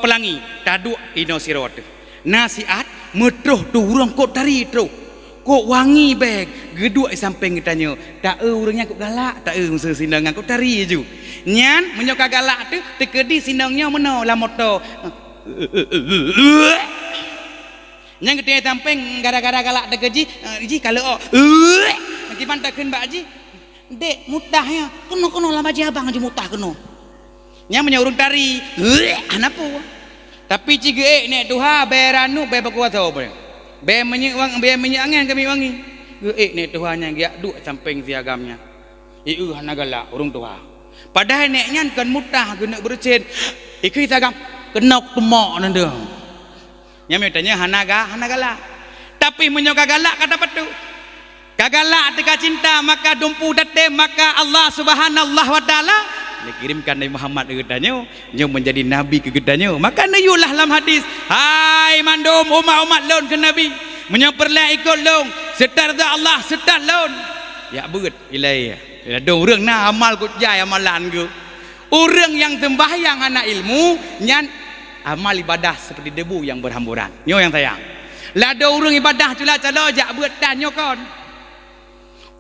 peulangi, taduek inoe sidroe teuh. Na siat meutroh teuh ureuëng kok tari troh. Kok wangi bék, geuduek i sampéng geutanyoe. Taeu ureuëng nyan kok galak, taeu meuseue sinong nyan kok tari ju. Nyan meunyoe ka galak teuh, teukeudi sinong nyoe meunoe lam moto. Nyang geutanyoe sampéng gara-gara galak teukeudi, eh, jih ka leuok. Meukiban takheun bak jih, "Dek, mutah nyan, keunoe-keunoe lam bajèe abang ju mutah keunoe." Nyan meunyoe ureuëng tari, hana peue. Tapi ci geuék nèk tuha, bèe ranup, bèe baku asoe bèe. Bèe minyeuk wang-, bèe minyeuk angén keu minyeuk wangi. Geuék nèk tuha nyan geujak duek sampéng si agam nyan. Ieu hana galak ureuëng tuha. Padahai nèk nyan kon mutah geuneuk beureusen. Ikheun si agam, "Keunok teumok neudeueng." Nyan meutanyoe hana ga-, hana galak. Tapi meunyoe ka galak ka tapeutu. Ka galak teuka cinta, maka dumpeue tatem, maka Allah Subhanallahi wa Ta'ala Neukirimkan Nabi Muhammad keu geutanyoe, nyoe meunjadi nabi keu geutanyoe. Maka neuyue lah lam hadis, "Hai mandum umat-umat lôn," kheun Nabi, "meunyoe peureulée ikot lôn, seutôt rida Allah, seutôt lôn." Jak beuet ilée. Ladôm ureuëng na amal kujai amalan geuh. Ureuëng nyang seumbahyang hana ilmu, nyan amal ibadah seperti debu yang berhamburan. Nyoe nyang sayang. Ladôm ureuëng ibadah cula-calo jak beuet tan nyoe kon.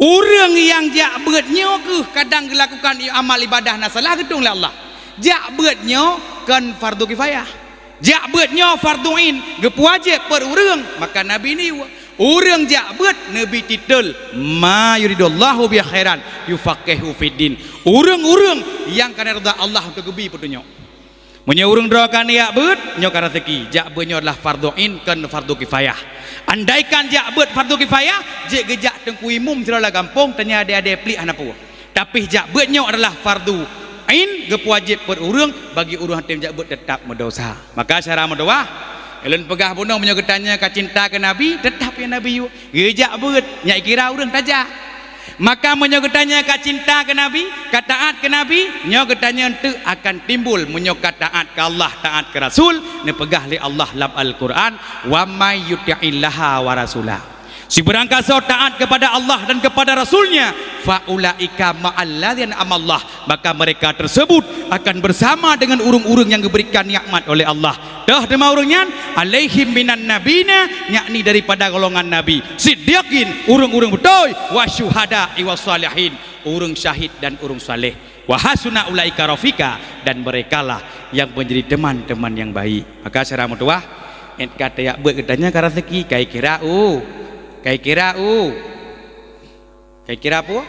Ureuëng nyang jak beuet nyoe kheueh kadang geulakukan i-, amal ibadah na salah geutueng lé Allah. Jak beuet nyoe kon fardu kifayah. Jak beuet nyoe fardu ain, geupeuwajéb bak ureuëng, maka Nabi neuyue. Ureuëng jak beuet neubri titel, "Ma yuridullahu bihi khairan yufaqqihhu fiddin." Ureuëng-ureuëng nyang ka neuridha Allah untuk geubri peutunyok. Meunyoe ureuëng droe ka neujak beuet, nyoe ka raseuki. Jak beuet nyoe adalah fardu ain, kon fardu kifayah. Andaikan jak beuet fardu kifayah, jeuet geujak teungku imum sidroe lam gampông, tanyoe adé-adé pliek hana peue. Tapi jak beuet nyoe adalah fardu ain, geupeuwajéb bak ureuëng, bagi ureuëng hana jak beuet teutap meudosa. Maka syedara meutuwah, ulôn peugah bunoe meunyoe geutanyoe ka cinta keu Nabi, teutap ya Nabi yue. Geujak beuet, nyak kira ureuëng tajak. Maka meunyoe geutanyoe ka cinta keu Nabi, ka taát keu Nabi, nyoe geutanyoe teuk akan timbul meunyoe ka taát keu Allah, taát keu Rasul, neupeugah lé Allah lam Al-Qur'an, "Wa may yuti'illaha wa rasulah." Sibarang kasoe taát kepada Allah dan kepada Rasul-Nya, "Fa ulaika ma'al ladzina amallah," maka mereka tersebut akan bersama dengan ureuëng-ureuëng nyang geuberikan nikmat oleh Allah. Toh teuma ureuëng nyan, "Alaihim minan nabiyina," yakni daripada golongan nabi, "siddiqin," ureuëng-ureuëng beutôi, "wa syuhada, wa shalihin," ureuëng syahid dan ureuëng saleh. "Wa hasuna ulaika rafiqa," dan merekalah yang menjadi teman-teman yang baik. Maka syedara meutuwah, ék ka tajak beuet geutanyoe ka raseuki, kai kira u. Kai kira u. Kai kira peue?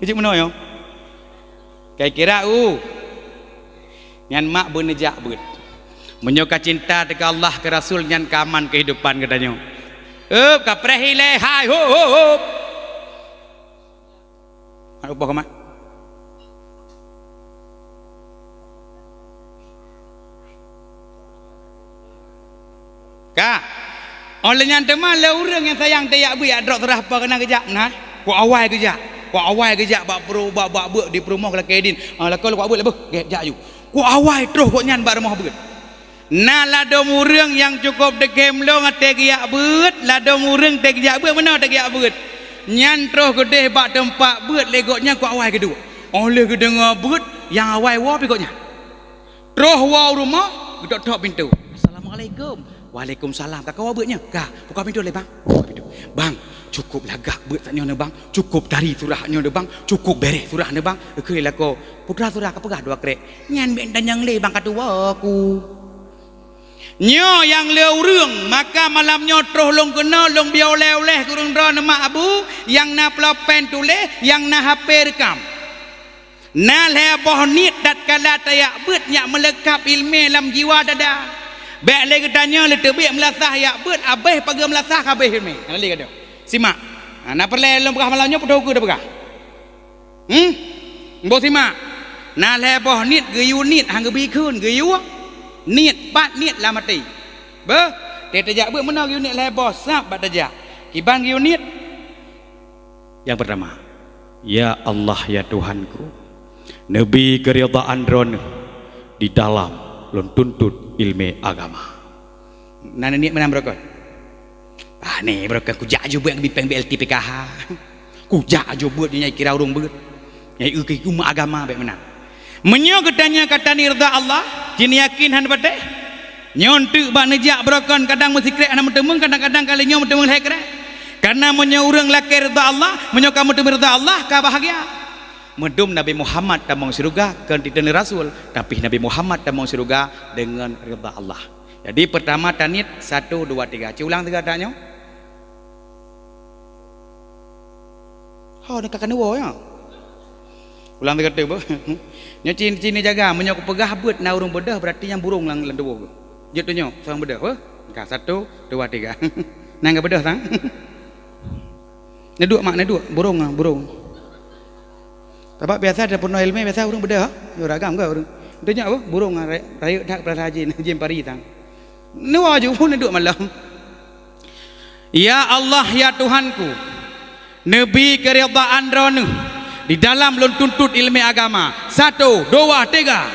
Keujeut meunoe nyoe. Kai kira u. Nyan mak beuneujak beuet. Meunyoe ka cinta teuka Allah keu Rasul, nyan ka aman keuhidupan geutanyoe. Heup, ka preh ilée, hai, hop, hop, hop. Mat upah ka mat. Ka. Óh lheueh nyan teuma lé ureuëng nyang sayang teuyak beuet jak trok seurah po keunan geujak meunan. Kok awai geujak. Kok awai geujak bak peuru-, bak, bak beuet di peurumoh lakée dhin. Ah, lakoe lé kok beuet lé beuh. Gét jak ju. Kok awai troh gobnyan bak rumoh beuet. Na ladôm ureuëng nyang cukôp teukem lôn até geujak beuet, ladôm ureuëng até geujak beuet, meunoe até geujak beuet. Nyan troh keudeh bak teumpat beuet lé gobnyan kok awai geuduek. Óh lheueh geudeungoe beuet, nyang awai woe pih gobnyan. Troh woe u rumoh, geutok-tok pintoe. "Assalamualaikum." "Waalaikumsalam." "Ka kawoe beuet nyoe?" "Ka." "Buka pintoe lé, Bang." Buka pintoe. "Bang, cukôp lagak beuet saat nyoe nyoe, Bang. Cukôp dari surah nyoe nyoe, Bang. Cukôp bereh surah nyoe, Bang." Keu lakoe, "Putra surah ka peugah dua krek." "Nyan bék tanyong lé, Bang, ka tuwoe ku." Nyoe nyang lé ureuëng, maka malam nyoe troh lôn keunoe lôn bri ulée-ulée keu ureuëng droeneuh mak abu, nyang na pulpen tuléh, nyang na H P rekam. Na lhée boh niet tatkala tajak beuet nyak meuleukab iéleumé lam jiwa dada. Bék lé geutanyoe leuteubiet meulasah jak beuet, abéh pageue meulasah ka abéh iéleumé. Hana lé gadoh. Simak. Ha, na peureulée lôn peugah malam nyoe, peutoe ukeue tapeugah. Hmm? Boh simak. Na lhée boh niet geuyue niet han geubi kheun geuyue. Niet, pat niet lam até. Beuh, tée tajak beuet meunoe geuyue niet lhée boh sab bak tajak. Kiban geuyue niet. Nyang peurtama, "Ya Allah, ya Tuhanku, neubi keuridhaan Droeneuh di dalam lôn tuntot iéleumé agama." Na niet meunan beureukat? Ah, ni beureukat kujak aju beuet ngon bipeng B L T P K H. Kujak aju beuet nyang kira ureuëng beuet. Nyang ikeu umat agama bék meunan. Meunyoe geutanyoe ka taneuk ridha Allah, cit yakin hana patéh. Nyoe teuk bak neujak beureukat kadang meusikrek hana meuteumeung, kadang-kadang kali nyoe meuteumeung lhée krek. Karena meunyoe ureuëng lakée ridha Allah, meunyoe ka meuteumeung ridha Allah, ka bahagia. Meudum Nabi Muhammad tamong syeuruga kon titeun rasul, tapi Nabi Muhammad tamong syeuruga deungon ridha Allah. Jadi peurtama taniet, satu, dua, tiga. Ci ulang tiga tanyoe. Ho, neuka keuneuk woe, ya. Ulang tiga teuk, beuh. Nyoe ci, ci neujaga, meunyoe kupeugah beuet na ureuëng beudôh, berarti nyang burông lam, lam tuboh. Jeuet tunyok, seurang beudôh, beuh. Ka, satu, dua, tiga. Nyan ka beudôh, sang. Neuduek, mak, neuduek. Burông, ah, burông. Sabab biasa tapeurunoe iéleumé, biasa ureuëng beudôh, ha? Yo ragam ka ureuëng. Teunyok apa? Burông, ha, ra-, rayeuk that peurasaan jin, jin pari tang. Neuwoe ju, neuduek malam. Ya Allah, ya Tuhanku, neubi keuridhaan Droeneuh Di dalam lôn tuntut ileumèe agama. Satu, dua, tiga.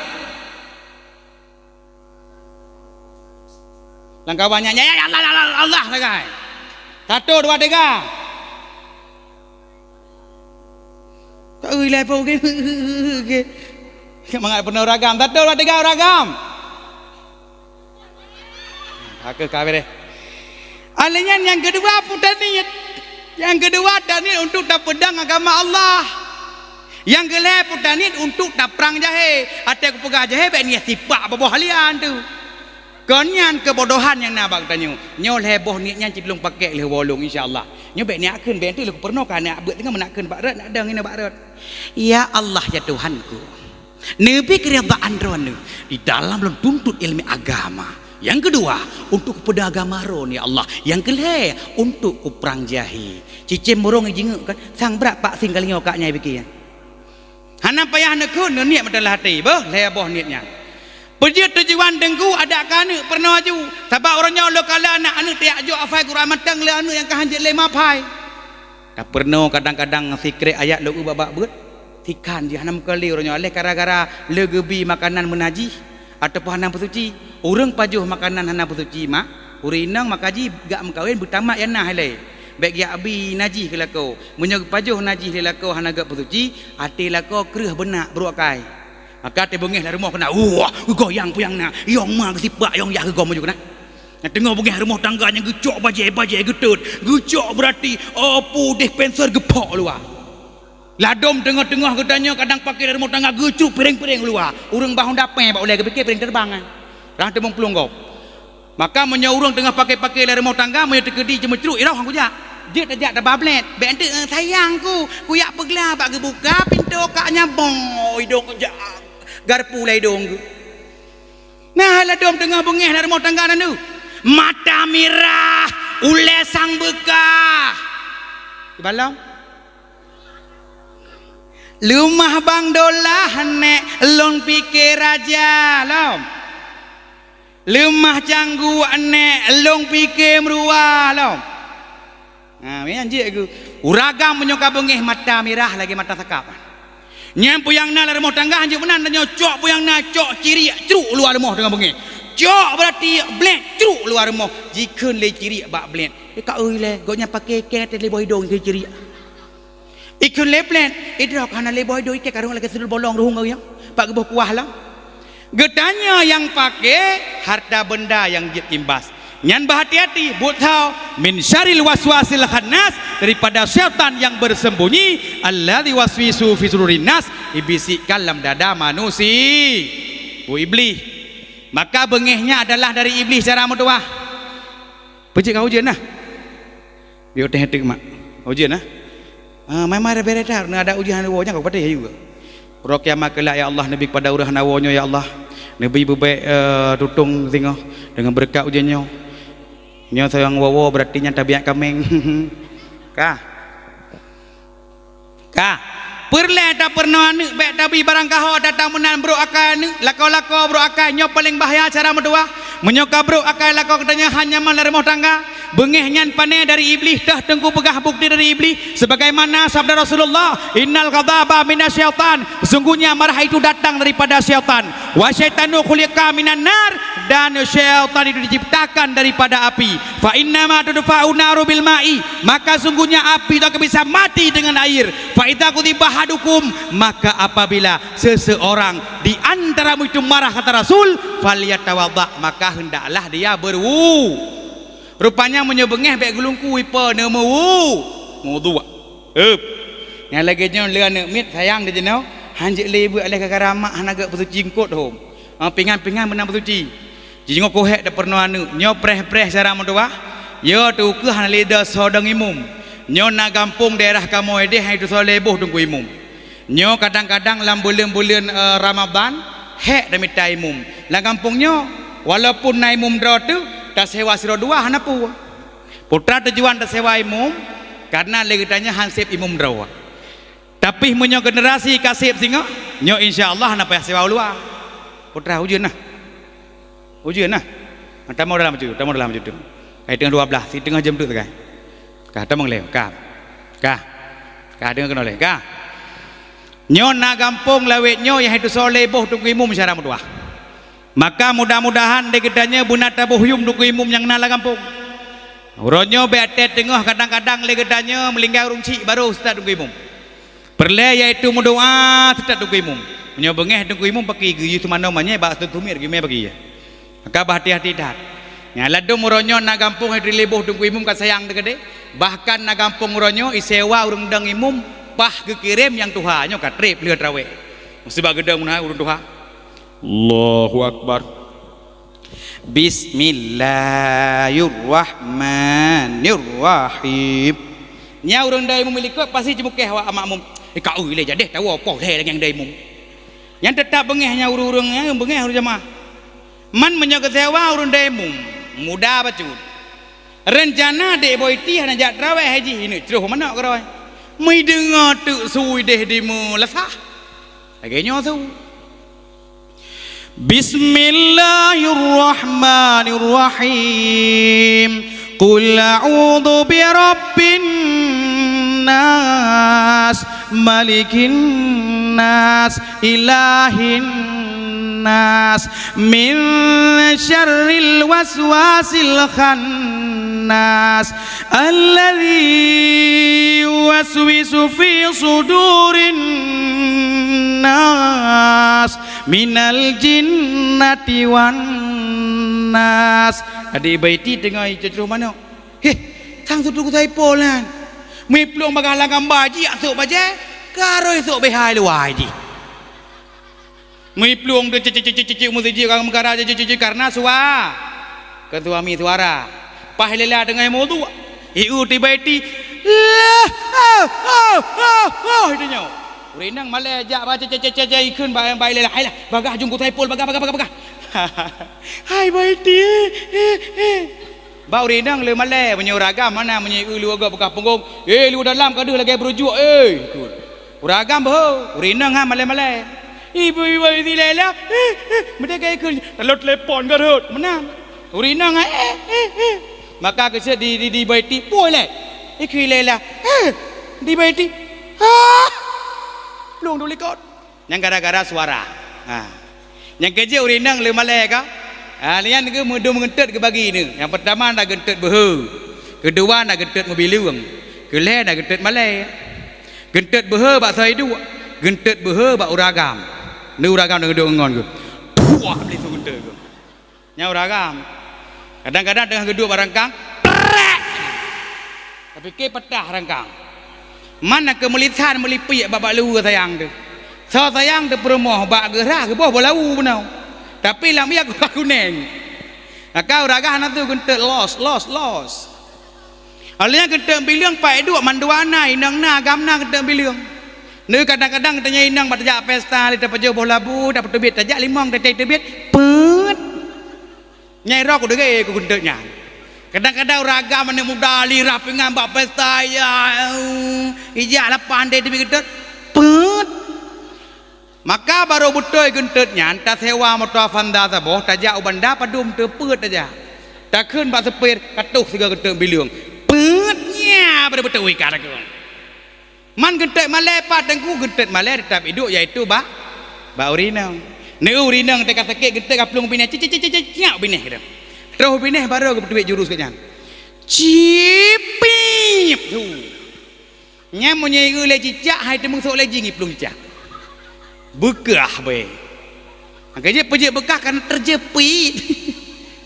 Lam kawan nyan, "Ya, ya, ya, Allah, Allah, Allah," sagai. Satu, dua, tiga. Tak ui lé pun, okey. Mangat peunoh uragam. Satu, dua, tiga, uragam. Aku kawin deh. Ahli nyan nyang keudua putaniet. Nyang keudua taniet untuk tapeudong agama Allah. Nyang keulhèe putaniet untuk taprang jahé. Até kupeugah jahé bèk niet sipak boh-boh halian tu. Kon nyan keubodohan nyang na bak geutanyoe. Nyoe lhèe boh niet nyan cit lôn pakék lheueh woe lôn, insya Allah. Nyoe bèk niet kheun, bèk enteuk lôn peurunoe ka aneuk beuet teungoh meunak kheun bak rot, nak dong inong bak rot. Ya Allah, ya Tuhanku. Neubi keuridaan Droeneuh di dalam lôn tuntut ileumèe agama. Nyang keudua, untuk kupeudong agama Droeneuh, ya Allah. Nyang keulhèe, untuk kuprang jahé. Cicém burông jingeuek kan, sang brat pak sing ka linyoe kak nyai pike nyan. Hana payah neukheun, neuniet meudalam até, beuh, lhèe boh niet nyan. Peue jeuet tujuan Teungku adak keu aneuk peurunoe aju, sabab uroe nyoe lôn kalon aneuk-aneuk tajak jok hafai Quran mantong lé aneuk nyang ka hanjeuet lé meuhafai. Tapeurunoe kadang-kadang sikrek ayat lôn eu bak-bak beuet, sikhan jih hana meukalon uroe nyoe, aléh gara-gara le geubi makanan meunajih ataupun hana peusuci. Ureueng pajoh makanan hana peusuci, mak, ureueng inong maka jih gak meukawen beutamat nyang na ilèe. Bèk geujak bi najih keu lakoe. Meunyoe geupajoh najih lé lakoe hana geupeue suci, até lakoe kreueh beunak brôk akai. Maka até beungéh lam rumoh keunan, wah, geugoyang peue nyang na, yong ma geusipak yong yah geugoe meunyoe keunan. Nyang teungoh beungéh rumoh tangga nyang geucok bajèe-bajèe geutot, geucok beurati, oh, peue dispenser geuphok luwa. Ladôm teungoh-teungoh geutanyoe kadang paké lam rumoh tangga geucruk piréng-piréng luwa. Ureueng bah honda pèng bak ulèe geupiké piréng terbang, eh. Rang teumong plueng gob. Maka meunyoe ureueng teungoh paké-paké lam rumoh tangga, meunyoe teukeudi ceumeucruk, iroh han kujak. Jeuet tajak taba blét. Bèk enteuk, eh, sayang ku, kujak peugla bak geubuka pintoe kak nyang bong, idong jak garpu lam idong geuh. Nah, ladôm teungoh beungéh lam rumoh tangga nyan tu. Mata mirah, ulèe sang beukah. Ibalong. Leumah bang dolah nèk lôn pike raja lom. Leumah cangguek nèk lôn pike meuruwa lom. Ha, nyan jeuet geuh. Ureueng agam meunyoe ka beungéh mata mirah lagèe mata sakap. Nyan peue nyang na lam rumoh tangga hanjeuet meunan tanyoe cok peue nyang na cok ciriek cruk luwa rumoh teungoh beungéh. Cok beurati blét cruk luwa rumoh jikheun lé ciriek bak blét. Ka ui lé, gobnyan paké kèe até lé boh idong keu ciriek. Ikheun lé blét, idroe hana lé boh idong ikèe karong lagèe sidul bolong ruhueng geuh nyan, bak geuboh kuah lom. Geutanyoe nyang paké harta benda nyang jeuet imbas. Nyan beuhati-hati, buet tho, min syarril waswasil khannas, daripada syaitan yang bersembunyi, alladzi yuwaswisu fi sudurin nas, ibisikkan lam dada manusia. Bu Iblih. Maka beungéh nyan adalah dari Iblih cara meutuwah. Peue jeuet ka ujeuen nah? Biôh teuh teuk mak. Ujeuen nah. Ah, mai-mai bèrèh that, na ada ujeuen hana woe nyan ka patéh ayu. Uroe kiamat kelak, ya Allah, neubi kepada ureueng hana woe nyoe, ya Allah. Neubi beubèk, eh, tutong singoh deungon beureukat ujeuen nyoe. Nyoe sayang woe-woe, berarti nyan tabiat kaméng. Ka. Ka. Peureulèe tapeurunoe aneuk bèk tabi barang kaho, data meunan brôk akai aneuk, lakoe-lakoe brôk akai, nyoe paleng bahya cara meutuwah. Meunyoe ka brôk akai lakoe geutanyoe han nyaman lam rumoh tangga, beungéh nyan pané dari Iblih, teuh Teungku peugah bukti dari Iblih, sebagaimana sabda Rasulullah, "Innal ghadaba minasyaitan," sesungguhnya marah itu datang daripada syaitan. "Wasyaitanu khuliqa minan nar," dan syaitan itu diciptakan daripada api. "Fa innama tudfa'u naru bil ma'i," maka sungguhnya api itu akan bisa mati dengan air. "Fa idza ghadiba ahadukum," maka apabila seseorang di antaramu itu marah, kata Rasul, "falyatawadda," maka hendaklah dia berwu. Rupanya meunyoe beungéh bèk geulungku ipa neumeuwu. Meuwudu. Hup. Nyang lagèe nyoe lé aneuk miet sayang di jinoe, hanjeuet lé beuet lé gara-gara mak hana geupeuseuci eungkôt hom. Ah, pingan-pingan meunan peusuci. Jinoe keuhèk tapeurunoe aneuk, nyoe preh-preh cara meutuwah, yo teuh keuh hana lé desya deungon imum. Nyoe na gampông daerah kamoe deh hai tusoe lé boh teungku imum. Nyoe kadang-kadang lam buleuen-buleuen, eh, Ramadhan, hèk tamita imum. Lam gampông nyoe, walaupun na imum droe teuh, tasewa sidroe dua hana peue. Putra tujuan tasewa imum, karena lé geutanyoe han sép imum droe. Tapi meunyoe generasi ka sép singoh, nyoe insya Allah hana payah sewa u luwa. Putra ujeuen nah. Ujeuen nah. Tamong dalam ujeuen, tamong dalam ujeuen tu. Hai teungoh dua blah, si teungoh jeuem tu sagai. Ka tamong lé, ka. Ka. Ka teungoh keunoe lé, ka. Nyoe na gampông lawét nyoe nyang hai tusoe lé boh Teungku Imum syara meutuah. Maka mudah-mudahan lé geutanyoe beuna taboh yum Teungku Imum nyang na lam gampông. Uroe nyoe bèk até teungoh, kadang-kadang lé geutanyoe meulinggai ureueng chik barô seutôt Teungku Imum. Peureulèe yaitu meudoa seutôt Teungku Imum. Meunyoe beungèh Teungku Imum paki geuyue seumanoe manyé bak seutôt tumiet geumé paki. Maka bah hati-hati that. Nyang ladôm uroe nyoe na gampông hai tusoe lé boh Teungku Imum ka sayang teukeudéh. Bahkan na gampông uroe nyoe isewa ureueng dong imum paih geukirém nyang tuha nyoe ka trép lheueh trawéh. Meuseuba geudong meunan ureueng tuha. Allahu Akbar. Bismillahirrahmanirrahim. Nyan ureueng dong imum likot pasti ceumeukéh awak makmum. Eh, ka ui lé jadeh tawoe poh lhèe lagèe dong imum. Nyan teutap beungèh nyan ureueng-ureueng nyan beungèh ureueng jamaah. Man meunyoe geusewa ureueng dong imum, muda bacut. Reuncana Dek Boiti hana jak trawéh jih, ineuk cruh manok keudroe. Meudeungoe teuk su idéh di meulasah. Lagèe nyoe su. Bismillahirrahmanirrahim. Qul a'udzu birabbin nas, malikin nas, ilahin nas, min syarril waswasil khannas, alladzi yuwaswisu fi sudurin nas, minal jinnati wan nas. Adik Baiti teungoh icocok manok. Heh, sang sutru Saipol nyan. Meuplueng bagaih lam gamba jih, jak sôk bajèe, ka rhoi sôk B H luwa jih. Meuplueng tu cicik-cicik-cicik meuseujid orang meugara cicik-cicik karena sua-, keu suami suara. Paih lila teungoh meuduek. Ieu tiba iti. Lah, ah, ah, ah, ah, itu nyoe. Ureueng inong malèe jak ba cicik-cicik ikheun ba, ba lila. Hai lah, bagah jungku Saipol, bagah, bagah, bagah, bagah. Hai Baiti. Eh, eh, eh. Ba ureueng inong le malèe, meunyoe ureueng agam hana, meunyoe ieu lôn agam beukah punggong, "Eh, lôn dalam ka deuh lagèe beurujuk, eh!" Ureueng agam beuhe, ureueng inong ha malèe-malèe. Ibu-ibu isi lela, eh, eh, meudeh ka ikheun, lalu telepon ka rhot, meunan. Ureueng inong ha, eh, eh, eh. Maka keuseuk di, di, di Baiti, "Pue lé?" Ikheun lela, "Eh, di Baiti." Ah! Plueng dua likot. Nyang gara-gara suara. Ha. Nyang keujeuet ureueng inong le malèe ka? Ha, nyan geu meudum geunteut geubagi neu. Nyang peurtama na geunteut beuhe. Keudua na geunteut meubileueng. Keulhèe na geunteut malèe. Geunteut beuhe bak soe iduek. Geunteut beuhe bak ureueng agam. Neu ureueng agam na geunteut ngon geuh. Puah, beli su geunteut geuh. Nyan ureueng agam. Kadang-kadang teungoh geuduek bak rangkang, prek! Tapike patah rangkang. Man na keu meulisan meulipiek bak, bak luweue sayang teuh. Soe sayang teuh peurumoh bak geurhah geuboh boh lawu bunoe. Tapi lam ié geuboh kuneng. Maka ureueng agam na tu geunteut los, los, los. Óh lheueh nyan geunteut bileueng, paih duek mandua na, inong na, agam na geunteut bileueng. Neu kadang-kadang tanyoe inong bak tajak pesta, lé tapajoh boh labu, tapeuteubiet, tajak limong, tatei teubiet, peuet. Nyai roh kudeungö ku geunteut nyan. Kadang-kadang ureueng agam aneuk muda lirah pingan bak pesta, ya, ijak lapan deh teubiet geunteut, peuet. Maka barô beutôi geunteut nyan tasewa moto Avanza saboh, tajak u banda padum teupeuet tajak. Takheun bak seupir, katoh sigoe geunteut bileueng. Peuet nya barô beutôi ka takheun. Man geunteut malèe pat teungku, geunteut malèe teutap iduek, yaitu bak, bak ureueng inong. Neu ureueng inong teuka sakét geunteut ka plueng binéh, cicik, cicik, cicik, nyak binéh tu. Troh binéh barô geupeuteubiet jurus geuh nyan. Cipip tu. Nyan meunyoe ieu lé cicak, hai teumeung sôk lé jih ngiplung cicak. Beukah bèe. Maka jih peujeuet beukah kan teujeuet pit.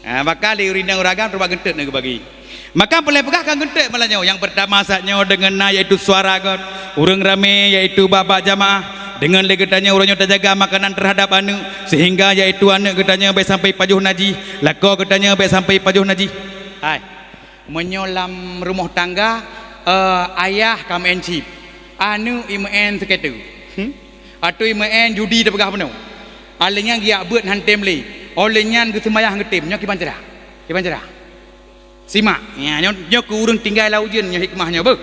Ha, maka lé ureueng inong ureueng agam teuma geunteut na geubagi. Maka peureulèe peugah kan geunteut malam nyoe. Nyang peurtama saat nyoe deungon na yaitu suara göt. Ureueng ramé yaitu bak-bak jamaah. Deungon lé geutanyoe uroe nyoe tajaga makanan teuhadap aneuk, sehingga yaitu aneuk geutanyoe bèk sampai pajoh najih, lakoe geutanyoe bèk sampai pajoh najih. Hai. Meunyoe lam rumoh tangga, eh, ayah ka meu'en chip, aneuk imeu'en skater, hmm? Atau imeu'en judi tapeugah bunoe. Óh lheueh nyan geujak beuet han tem lé. Óh lheueh nyan geuseumayang han geutem. Nyoe kiban cara? Kiban cara? Simak. Nya, nyoe, nyoe keu ureueng tinggai lam ujeuen nyoe hikmah nyoe beuh.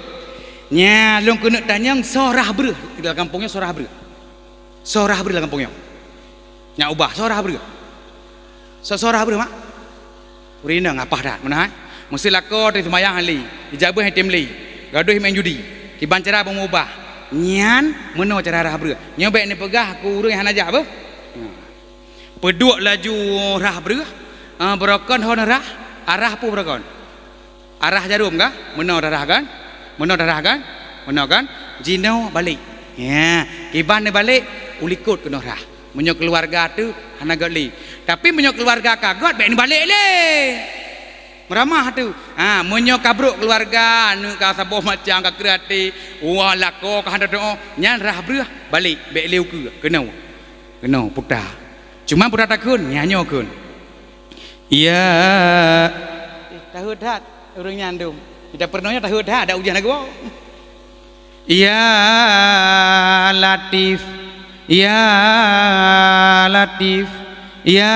Nya, lôn keuneuk tanyong soe rhah breuh. Lam gampông nyoe soe rhah breuh. Soe rhah breuh lam gampông nyoe. Nyak ubah, soe rhah breuh. Soe, soe rhah breuh, mak? Ureueng inong apah that, meunan, eh? Meuseuti lakoe teuh seumayang han lé, ijak beuet han tem lé, gadôh meu'en judi. Kiban cara beumubah. Nyan meunoe cara rhah breueh. Nyoe bék neupeugah keu ureuëng nyang hana jak beuh. Peuduek laju rhah breueh, eh, beurokon hon rhah, arah peue beurokon? Arah jarom kah? Meunoe rhah kan? Meunoe rhah kan? Meunoe kan? Jinoe balek. Ya, kiban neubalek, u likot keunoe rhah. Meunyoe keuluwarga teuh hana göt lé. Tapi meunyoe keuluwarga ka göt, bék neubalek lé. Meuramah teuh. Ha, meunyoe ka brok keuluwarga, aneuk ka saboh macam ka kreueh até, wah lakoe ka hana teu'oh, nyan rhah breueh, balek, bék lé ukeue, keunoe. Keunoe, puta. Cuma puta takheun, nyan nyoe kheun. Ya. Eh, taheu that ureuëng nyan dum. Kita pernah nyoe taheu that, ada ujian lagu. Ya Latif, ya Latif, ya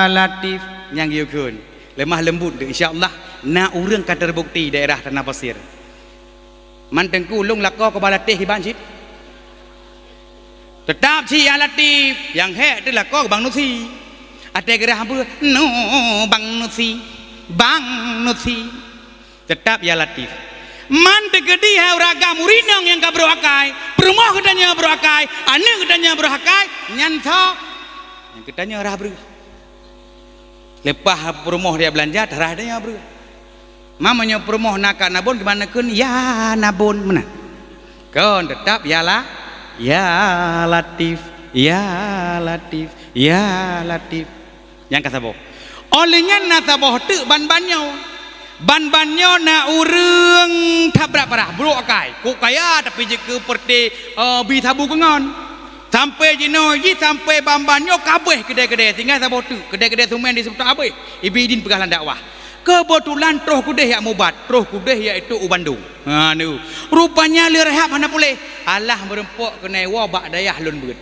Latif. Nyang geuyue kheun. Lemah lembut tu, insya Allah na ureuëng ka terbukti daerah Tanah Pasir. Man teungku lôn lakoe keu Bang Latif iban cit. Teutap cit ya Latif, nyang hék teuh lakoe keu Bang Nusi. Até geurah beuh, nu Bang Nusi, Bang Nusi. Teutap ya Latif. Man teukeudi hai ureuëng agam ureuëng inong nyang ka brok akai, peurumoh geutanyoe brok akai, aneuk geutanyoe brok akai, nyan tho. Nyang geutanyoe rhah breueh. Leupah peurumoh dia beulanja, tarhah dia breueh. Ma meunyoe peurumoh na ka nabon, gimana kheun ya nabon meunan? Kon teutap ya la, ya Latif, ya Latif, ya Latif. Nyang ka saboh. Óh lheueh nyan na saboh teuk ban-ban nyoe. Ban-ban nyoe na ureuëng that brat parah, brok akai. Kok kaya tapi jeuet keu peureuté, eh, bi sabu keungon. Sampai jinoe jih sampai ban-ban nyoe ka abéh keudè-keudè, tinggai saboh teuk, keudè-keudè seumén di Seuptak abéh. Ibi idin peugah lam dakwah. Keubeutulan troh keudeh jak mubat, troh keudeh jak itôk u Bandung. Ha, neu. Rupanya le rehab hana puléh. Alah meureumpok keuneuk woe bak dayah lôn beuet.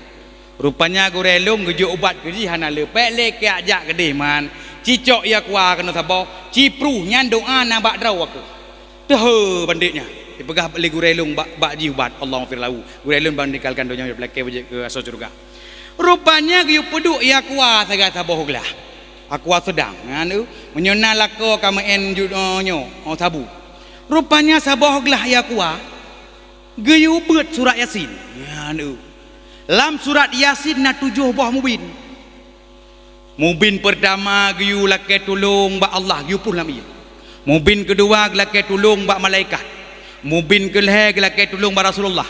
Rupanya gurée lôn geujok ubat keu jih hana le, pék lé keu jak keudeh man. Cicok ie kua keunoe saboh, cipruh nyan doá na bak droe aku. Teuheu bandét nyan, dipeugah lé gurée lôn bak, bak jih ubat, Allahummaghfir lahu. Gurée lôn ban meninggalkan donya, lakée beujeuet keu asoe syeuruga. Rupanya geuyue peuduek ie kua sagai saboh glah. Aqua sedang, nyan tu, meunyoe na lakoe ka meu'en ju-, oh, nyoe, oh, sabu. Rupanya saboh glah ie kua, geuyue beuet surat Yasin. Nyan tu. Lam surat Yasin na tujoh boh mubin. Mubin peurtama geuyue lakée tulông bak Allah, geuyue pruh lam ié. Mubin keudua geulakée tulông bak malaikat. Mubin keulhée geulakée tulông bak Rasulullah.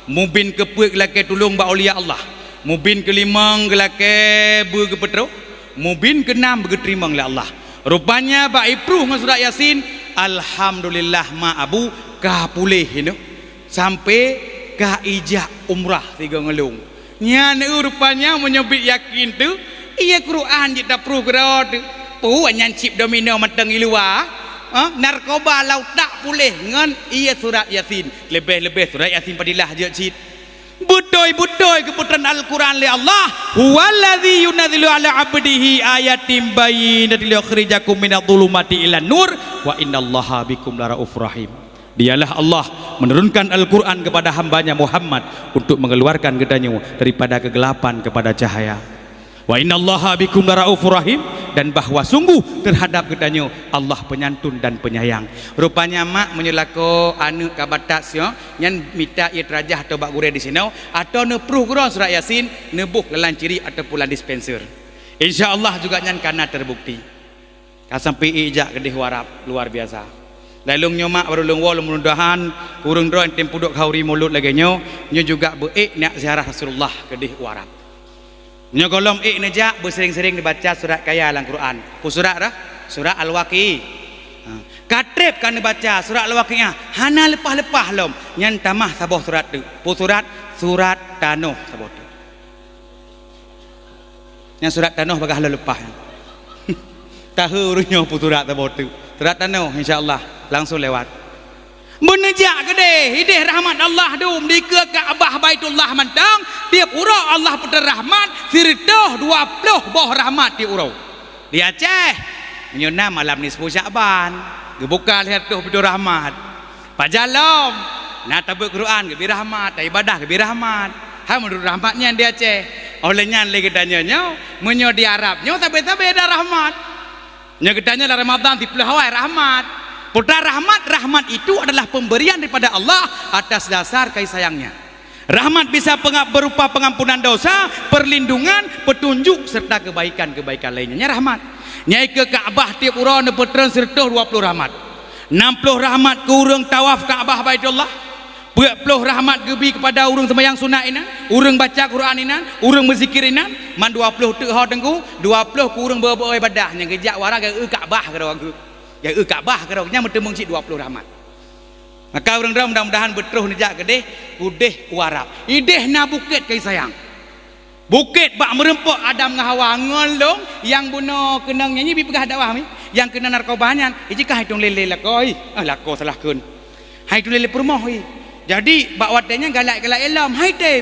Mubin keupeuet geulakée tulông bak aulia Allah. Mubin keulimong geulakée beugeupeutroh. Mubin keunam beugeuteurimong lé Allah. Rupanya bak ipruh ngon surat Yasin, alhamdulillah ma abu ka puléh inoe. Sampai ka ijak umrah sigoe ngon lôn. Nyan eu rupanya meunyoe biet yakin teuh, ie Quran jeuet tapruh keudroe teuh. Peue nyan cit domino mantong i luwa? Ha? Narkoba lam utak puléh ngon ie surat Yasin. Leubeh-leubeh surat Yasin fadilah jeuet cit. Beutôi-beutôi geupeutrön Al-Quran lé Allah, "Huwallazi yunazzilu ala abdihi ayatin bayyinatin liyukhrijakum minadh dhulumati ilan nur, wa innallaha bikum laraufur rahim." Dialah Allah menurunkan Al-Quran kepada hamba-Nya Muhammad untuk mengeluarkan geutanyoe daripada kegelapan kepada cahaya. "Wa innallaha bikum laraufur rahim," dan bahwa sungguh terhadap geutanyoe Allah penyantun dan penyayang. Rupanya mak meunyoe lakoe aneuk ka batat siôh, nyan mita ie teurajah atau bak gurée di sinoe, atau neupruh keudroe surat Yasin, neuboh lam ciri ataupun lam dispenser. Insya Allah juga nyan ka na terbukti. Ka sampai ék jak keudeh u Arab, luar biasa. Lalong nyoe mak baru lôn woe, lôn mudah-mudahan ureuëng droe tem pudok khauri mulod lagée nyoe, nyoe juga beuék neujak ziarah Rasulullah keudeh u Arab. Nyoe gohlom ék neujak, beusering-sering neubaca surat kaya lam Quran. Peue surat dah? Surat Al-Waqi. Ha. Ka treb ka neubaca surat Al-Waqiah, hana leupah-leupah lom. Nyan tamah saboh surat teuk. Peue surat? Surat tanoh saboh teuk. Nyang surat tanoh bagah lôn leupah nyan. Tahu ureuëng nyoe peue surat saboh teuk. Surat tanoh, insya Allah, langsung lewat. Meuneujak keudeh, ideh rahmat Allah dum dikeue Ka'bah Baitullah mantong, tieb uroe Allah peutrön rahmat, sireutôh dua ploh boh rahmat tieb uroe. Di Aceh, meunyoe na malam nisfu Sya'ban, geubuka lhèe reutôh pintoe rahmat. Pajan lom, na tabeuet Quran geubri rahmat, taibadah geubri rahmat. Hai meunurot rahmat nyan di Aceh. Óh lheueh nyan lé geutanyoe nyoe, meunyoe di Arab nyoe sabe-sabe na rahmat. Nyoe geutanyoe lam Ramadan siplôh awai rahmat. Peue rahmat, rahmat itu adalah pemberian daripada Allah atas dasar kasih sayang-Nya. Rahmat bisa penga-, berupa pengampunan dosa, perlindungan, petunjuk, serta kebaikan-kebaikan lainnya. Nyan rahmat. Nyan keuh Ka'bah tiep uroe neupeutreun sireutôh dua ploh rahmat. Nam ploh rahmat keu ureuëng tawaf Ka'bah Baitullah. Peuet ploh rahmat geubi keupada ureuëng seumayang sunat inan, ureuëng baca Quran inan, ureuëng meuzikir inan, man dua ploh teuk ho Teungku, dua ploh keu ureuëng beu-beu ibadah nyang geujak wara geu Ka'bah keudroe geuh. Geu Ka'bah keudroe nyan meuteumeung cit dua ploh rahmat. Maka ureuëng droe mudah-mudahan beutroh neujak keudeh, udeh u Arab. Ideh na bukét kasih sayang. Bukét bak meureumpok Adam ngon Hawa ngon lôn nyang bunoe keunong nyan nyoe bi peugah dakwah mi. Nyang keunong narkoba nyan, iji ka hai tueng lé-lé lakoe. Ah, lakoe salah kheun. Hai tueng lé-lé peurumoh ih. Jadi bak watée nyan galak-galak ilom, hai tem.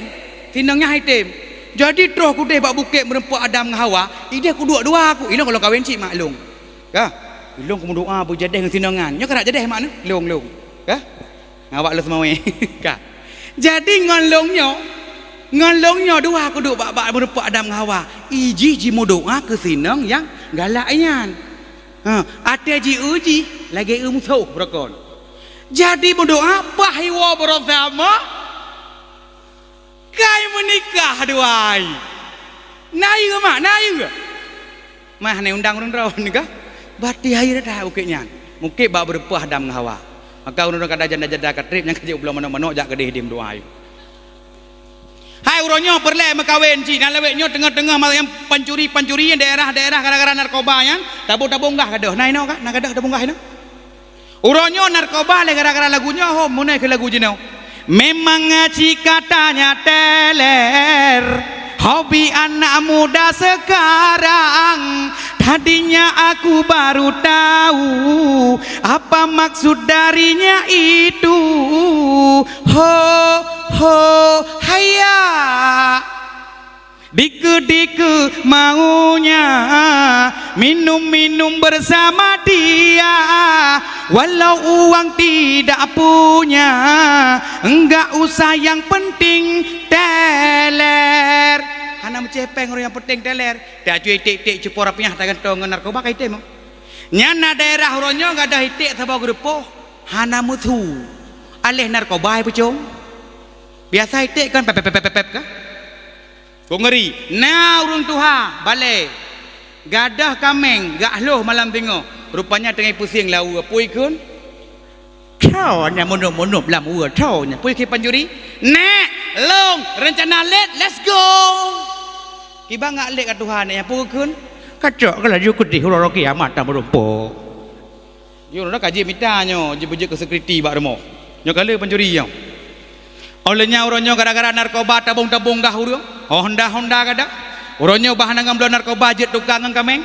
Sinong nyan hai tem. Jadi troh kudeh bak bukét meureumpok Adam ngon Hawa, ideh kuduek dua ku, ilong kalau kawén cit mak lôn. Ka? Ilong kumeudoa beujadeh ngon sinongan. Nyoe ka jadeh mak nyoe, lôn lôn. Ka? Ngon awak lôn seumawé. Ka. Jadi ngon lôn nyoe, ngon lôn nyoe dua kuduek bak, bak meureumpok Adam ngon Hawa. Iji jimeudoa keu sinong nyang galak nyan. Ha, até jieu jih lagée eu musoh beurokon. Jadi meudoa paih iwoe beurosama kai meunikah dua ai. Na yue mak, na yue. Mah hana undang ureuëng droe nyoe ka. Bati hai dah bukét nyan. Mungkét bak beureumpok Adam ngon Hawa. Maka ureuëng droe kada janda-janda ka treb nyang ka jeuet u bloe manok-manok jak keudeh diem dua ayue. Hai uroe nyoe peureulée meukawén cit, na lawét nyoe teungoh-teungoh masa nyang pancuri-pancuri daerah-daerah gara-gara narkoba nyan, tabong-tabong gah gadôh. Na inoe ka, na gadôh tabong gah inoe. Uroe nyoe narkoba lé gara-gara lagu nyoe hom, meunoe keu lagu jinoe. Memang cit katanya teler, hobi anak muda sekarang. Tadinya aku baru tahu apa maksud darinya itu. Ho, ho, haya. Dikeue-dikeue maunya, minum-minum bersama dia. Walau uang tidak punya, enggak usah, yang penting teler. Hana meucépeng ureuëng, nyang penting teler. Tak cuy tik-tik cupor apiah tagantong ngon narkoba ka item. Nyan na daerah uroe nyoe gadôh iték saboh geurupoh hana meusu. Aléh narkoba ai pucong. Biasa iték kan pep, pep, pep, pep, pep, kan? Kok ngeri. Na ureuëng tuha, balée. Gadôh kaméng, gak hloh malam singoh. Rupanya teungoh pusing lawa, pui kheun. Tho nyan munup-munup lam uwa, tho nyan. Pui kheun pancuri. Nek, long, rencana lét, let's go. Kiban ngak lét ka tuha nyan, pui kheun. Kacok ka laju keudeh uroe kiamat ta meurumpok. Nyoe na ka jimita nyoe, jibeujeuet keu sekuriti bak rumoh. Nyoe ka lheueh pancuri nyoe. Óh lheueh nyan uroe nyoe gara-gara narkoba tabong-tabong gah ureuëng, honda-honda gada. Uroe nyoe bah na ngon bloe narkoba jeuet tukang ngon kaméng.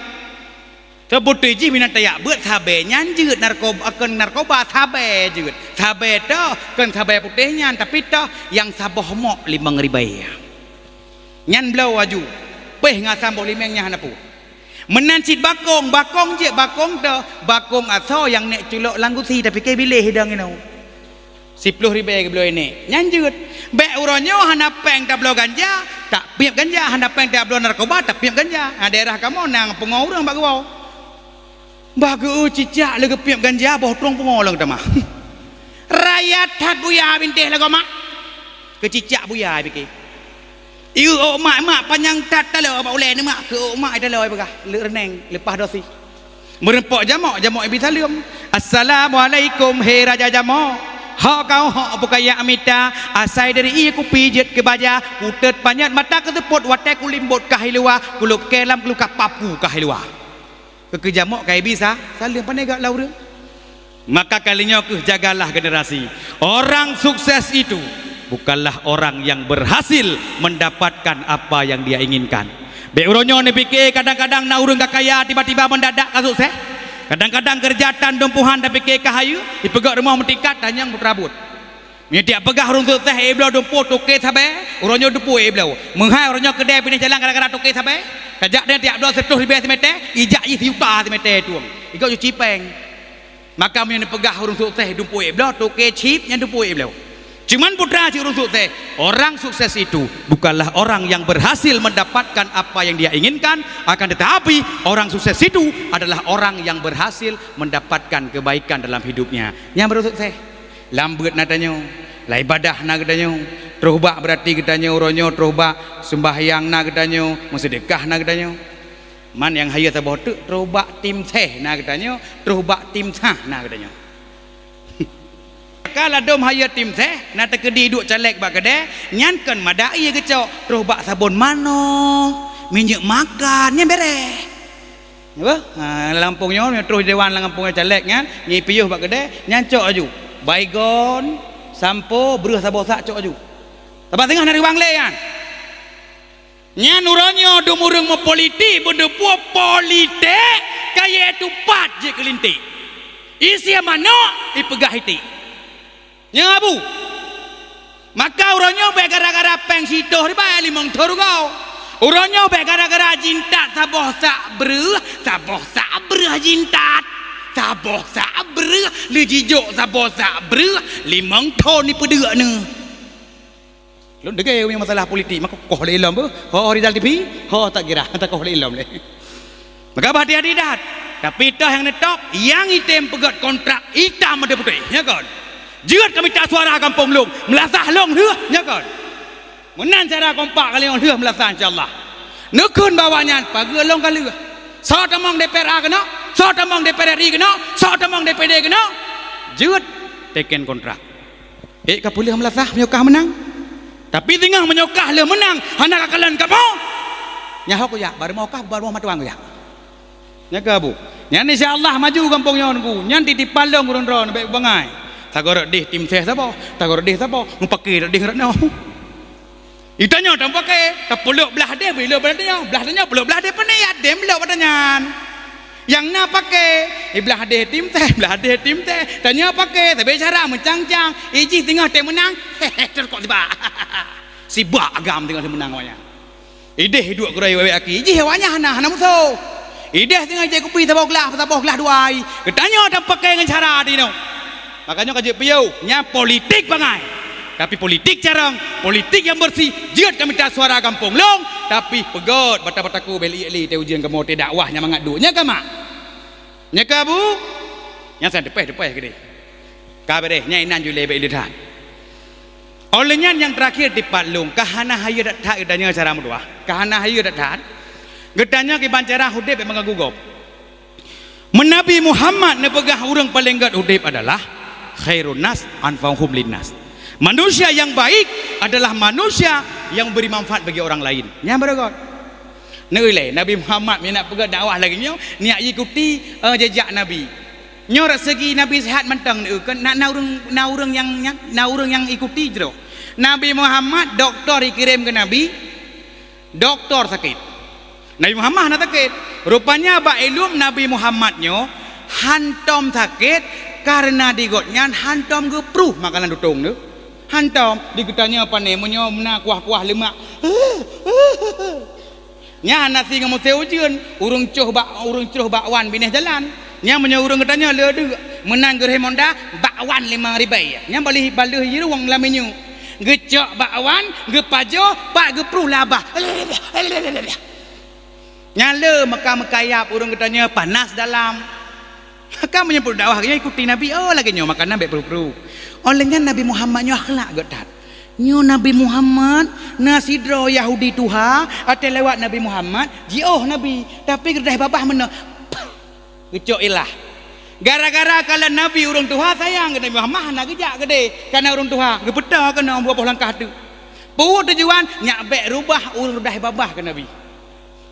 Teubeutôi jih minan tajak beuet sabe nyan jeuet narkoba, kon narkoba sabe jeuet. Sabe toh, kon sabe putéh nyan, tapi toh nyang saboh mok limong ribèe. Nyan bloe aju, péh ngon asam boh limeng nyan hana peue. Meunan cit bakong, bakong jeuet bakong toh, bakong asoe nyang nek culok lam gusi tapike biléh idong inoe. Siploh ribèe geubloe nek, nyan jeuet. Bék uroe nyoe hana péng tabloe ganja, tapiep ganja, hana péng tabloe narkoba, tapiep ganja. Na daerah kamoe na peungoh ureuëng bak geuwoe. Bah geu cicak lé geupiep ganja boh trong peungoh lom tamah. Raya that buya bintéh lagoe mak. Keu cicak buya pike. Ieu ôk mak, mak panyang that taloe bak ulée neumak keu ôk mak taloe peugah, le reuneng leupah dosi. Meurumpok jamok, jamok ibi saleuem. Assalamualaikum he raja jamok. Hok kau hok buka yak mita, asai dari ié kupi jeuet keu baja, kutet panyet mata keuseupôt watée kulimbot kah i luwa, kulukée lam luka papu kah i luwa. Keu keujamok kai bisa, saleuem pane gak lam ureuëng. Maka kali nyoe keuh jagalah generasi. Orang sukses itu bukanlah orang yang berhasil mendapatkan apa yang dia inginkan. Bék uroe nyoe neupike kadang-kadang na ureuëng ka kaya tiba-tiba mendadak ka sukses. Kadang-kadang keureuja tan dumpuhan tapike ka hayeue, ipeugét rumoh meutingkat tanyong meuteurabot. Meunyoe tiak peugah ureuëng sukses ék bloe dumpeue toke sabe, uroe nyoe dumpeue ék bloe. Meuhai uroe nyoe keudée pinéh jalan gara-gara toke sabe. Kajak deh tiak bloe siratoh ribèe simeter, ijak jih siyuta simeter tueng. Ikot cuci péng. Maka meunyoe neupeugah ureuëng sukses dumpeue ék bloe, toke chip nyan dumpeue ék bloe. Cuman putra cit ureuëng sukses. Orang sukses itu bukanlah orang yang berhasil mendapatkan apa yang dia inginkan, akan tetapi orang sukses itu adalah orang yang berhasil mendapatkan kebaikan dalam hidupnya. Nyang baru sukses. Lam beuet na tanyoe, lam ibadah na geutanyoe, troh bak beurati geutanyoe uroe nyoe, troh bak seumbahyang na geutanyoe, meuseudeukah na geutanyoe. Man nyang hayeue saboh teuk, troh bak tim sukses na geutanyoe, troh bak tim sah na geutanyoe. Ka ladom hayeue tim sukses, na teukeudi duek caleg bak keudè, nyan kon madai geucok, troh bak sabon manoe, minyeuk makan, nyan bereh. Apa? Ha, lam gampông nyoe, troh jidewan lam gampông nyoe caleg nyan, nyan piôh bak keudè, nyan cok aju. Baygon, sampo, breuh saboh sak cok aju. Sabab singoh na riwang lé nyan. Nyan uroe nyoe dum ureuëng meupolitik beudeupuek politik kayée tupat jikeulintik. Isi manok ipeugah itik. Nyan abu. Maka uroe nyoe bék gara-gara péng sitoh ribai limong thon rugoe. Uroe nyoe bék gara-gara jintat saboh sak breuh, saboh sak breuh jintat. Saboh sak breuh, lé jijok saboh sak breuh, limong thon ipeudeuk neuh. Lôn degée meunyoe masalah politik, maka koh lé lom beuh. Ho Rizal T V, ho tak kira, tak koh lé lom lé. Maka bah hati-hati that. Tapi toh nyang neutop, nyang item peugét kontrak itam ada putih, nya kon? Jeuet kami tak suara gampông lôn, meulasah lôn lheueh, nya kon? Meunan cara kompak kali nyoe lheueh meulasah, insya Allah. Neukheun bak awaknyan, pageue lôn ka lheueh. Soe tamong D P R A keunoe, soe tamong D P R R I keunoe, soe tamong D P D keunoe, jeuet teken kontrak. Ék ka peuleueh meulasah meunyoe kah meunang. Tapi singoh meunyoe kah lheueh meunang, hana ka kalon kamoe. Nyan ho kujak, bak rumoh kah, bak rumoh matuang kujak. Nya ka, Bu. Nyan insya Allah maju gampông nyoe, Teungku. Nyan titipan lôn ureuëng droe, bék bangai. Sagoe rot deh tim sukses saboh, sagoe rot deh saboh, mupakè rot deh rot nyoe. Itanyoe tamupakè, tapeuleuk blah deh, beuleuk blah tanyoe, blah tanyoe peuleuk blah deh, pane ya deh meulok bak tanyan. Nyang na pakè, iblah deh tim sukses, blah deh tim sukses. Tanyoe pakè, sabe cara meucang-cang. Ijih singoh teuh meunang, hehe, teurkok sibak. Sibak agam singoh teuh meunang awaknyan. Ideh duek keudroe wék aki, ijih awaknyan hana, hana musoh. Ideh singoh ijeh kupi saboh glah, saboh glah duai. Geutanyoe tamupakè ngon cara tinoe. Makanya ka jeuet piôh, nyan politik bangai. Tapi politik carông, politik nyang beureusi, jeuet ka mita suara gampông lôn, tapi peugét bata-bataku bèk liek lé teu ujeuen kamoe teu dakwah nyang mangat duek. Nya ka mak? Nya ka bu? Nyang san teupeh-teupeh keudeh. Ka beureh, nyan inan julée bèk ileuhat. Óh lheueh nyan nyang teurakhir tipat lôn, ka hana hayeue that-that geutanyoe cara meudoá. Ka hana hayeue that-that. Geutanyoe kiban cara udeb bèk meuganggu gob. Meunabi Muhammad neupeugah ureuëng paleng gét udeb adalah khairun nas anfa'uhum linnas. Manusia yang baik adalah manusia yang memberi manfaat bagi orang lain. Nyan beureugot. Neuilée, Nabi Muhammad meunyoe nak peugét dakwah lagée nyoe, niyak ikuti, eh, jejak Nabi. Nyoe segi Nabi sehat mantong, na, na ureuëng, na ureuëng nyang, nyang, na ureuëng nyang ikuti jroh. Nabi Muhammad doktor ikirém keu Nabi, doktor sakét. Nabi Muhammad hana sakét. Rupanya bak ilum Nabi Muhammad nyoe hantom sakét kareuna di gobnyan hantom geupruh makanan tutong tu. Hantom, di geutanyoe pane meunyoe meunan kuah-kuah leumak. Nyan hana singoh musém ujeuen, ureuëng coh bak, ureuëng croh bakwan binéh jalan. Nyan meunyoe ureuëng geutanyoe le deuk, meunan geureuh honda bakwan limong ribèe. Nyan baleh baleuh jirueng lam minyeuk. Geucok bakwan, geupajoh, pat geupruh lé babah. Nyan le meuka-meuka yab ureuëng geutanyoe panas dalam. Ka meunyoe peudakwah nyoe ikuti Nabi, oh lagée nyoe makanan bèk pruh-pruh. Óh lheueh nyan Nabi Muhammad nyoe akhlak gét that. Nyoe Nabi Muhammad, na sidroe Yahudi tuha, watée lewat Nabi Muhammad, jiôh Nabi, tapi geureudeh babah meunoe. Geucok ilah. Gara-gara kalon Nabi ureuëng tuha sayang keu Nabi Muhammad hana geujak keudeh, kareuna ureuëng tuha geupeutô keunoe dua boh langkah teuk. Peue tujuan? Nyak bèk rubah ureuëng reudeh babah keu Nabi.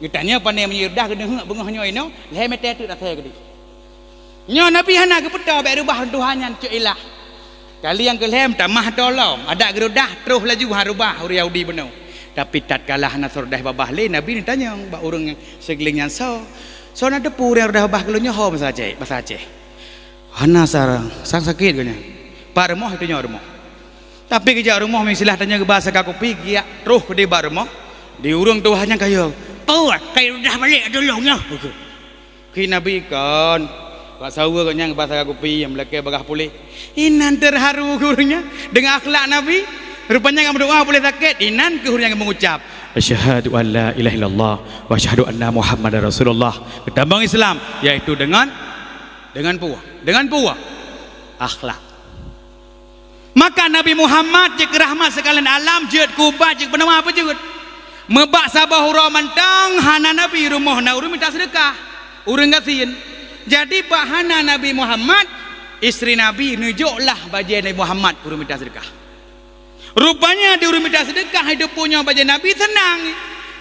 Geutanyoe pane meunyoe reudeh geuneuk beungoh nyoe inoe, lhèe meter teuk dasai keudeh. Nyoe Nabi hana geupeutô bèk rubah ureuëng tuha nyan cok ilah. Kali nyang keulhèe tamah tolom, adak geureudeh troh laju han rubah ureuëng Yahudi bunoe. Tapi tatkala hana soe reudeh babah lé, Nabi neutanyong bak ureuëng seugeuleng nyan, "Soe? Soe na teupeue ureuëng reudeh babah keu lôn nyoe?" "Ho, basa Aceh, basa Aceh." "Hana sarang, sang sakét geuh nyan." "Pat rumoh?" "Itunyok rumoh." Tapi geujak rumoh, meusilah tanyoe geuba saka kupi, geujak troh keudeh bak rumoh. Di ureuëng tuha nyan kayô, "Peue, kayô reudeh balek tulông nyoe?" Kheun Nabi, "Kon, Bak saweue gobnyan geuba saga kupi nyang meulakée bagaih puléh. Inan teuharu keu ureuëng nyan deungon akhlak Nabi. Rupanya nyang meudoá puléh sakét, inan keuh ureuëng nyang meungucap, "Asyhadu an la ilaha illallah wa asyhadu anna Muhammadar Rasulullah." Geutamong Islam, yaitu deungon, deungon puah, deungon puah akhlak. Maka Nabi Muhammad jeuet keu rahmat sekalian alam, jeuet keu ubat, jeuet keu peunawa peujeuet. Meubak saboh uroe mantong hana Nabi rumoh na ureuëng mita seudeukah, ureuëng gasien. Jadi bak hana Nabi Muhammad, istri Nabi neujok lah bajée Nabi Muhammad keu ureuëng mita seudeukah. Rupanya di ureuëng mita seudeukah, hai teupeue nyoe bajée Nabi seunang.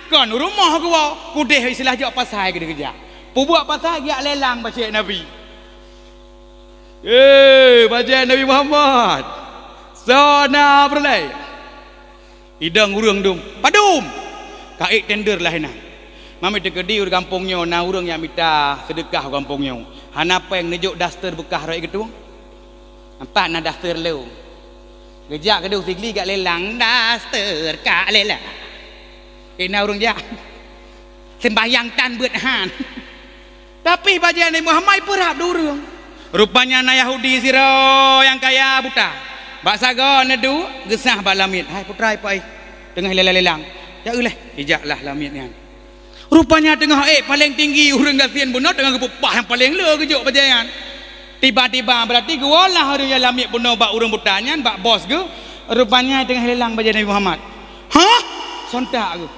Kon rumoh geuwoe, keudeh istilah jok pasai keudeh geujak. Peubuet pasai geujak lelang bajée Nabi. "Eh, bajée Nabi Muhammad, soe na peureulée?" Idong ureuëng dum, "Padum? Ka ék tender lah inan. Mami teukeudi ureuëng gampông nyoe na ureuëng nyang mita seudeukah u gampông nyoe. Hana péng, neujok daster beukah rot geutueng. Nampak na daster lôn." Geujak keudeh Sigli geujak lelang, daster ka lelang. Ék na ureuëng jak. Seumbahyang tan beuet han. Tapi bajée Nabi Muhammad peurab di ureuëng. Rupanya na Yahudi sidroe nyang kaya buta. Bak sagoe neuduek, geusah bak lamiet. "Hai putra, ipak ih, teungoh lelang-lelang. Jak eu leh." Ijaklah lamiet nyan. Rupanya teungoh ék paléng tinggi ureuëng gasien bunoe, teungoh geupeupah nyang paléng le geujok bajée nyan. Tiba-tiba, berarti geuwoe lah ureuëng nyang lamiet bunoe bak ureuëng buta nyan, bak bos geuh. Rupanya teungoh lelang bajée Nabi Muhammad. Hah? Sontak geuh.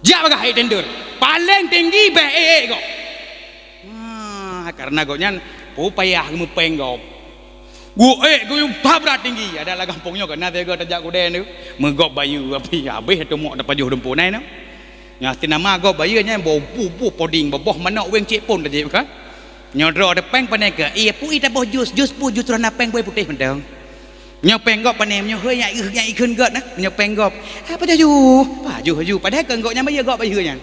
Jak bagaih ék tender. Paléng tinggi bék ék-ék gob. Ah, karena gobnyan peue payah geumeupéng gob. Geuék geuh pabra tinggi. Adak lam gampông nyoe kana teuga tajak kudée nyoe. Meugob bayeue api habéh teumok tapajoh dumpeue nai nyoe. Nyan sinama gob bayeue nyan boh buh-buh poding boboh manok wéng cit phon tajak kan. Nyoe droe teuh péng pané keu, "Iya, peue taboh jus, jus peue, jus roh na péng bui putéh mantong." Nyoe péng gob pané, meunyoe hôi nyang ikheun, nyang ikheun gét na, meunyoe péng gob. "Ah, pajoh ju, pajoh ju." Padahai keu gob nyan bayeue gob bayeue nyan.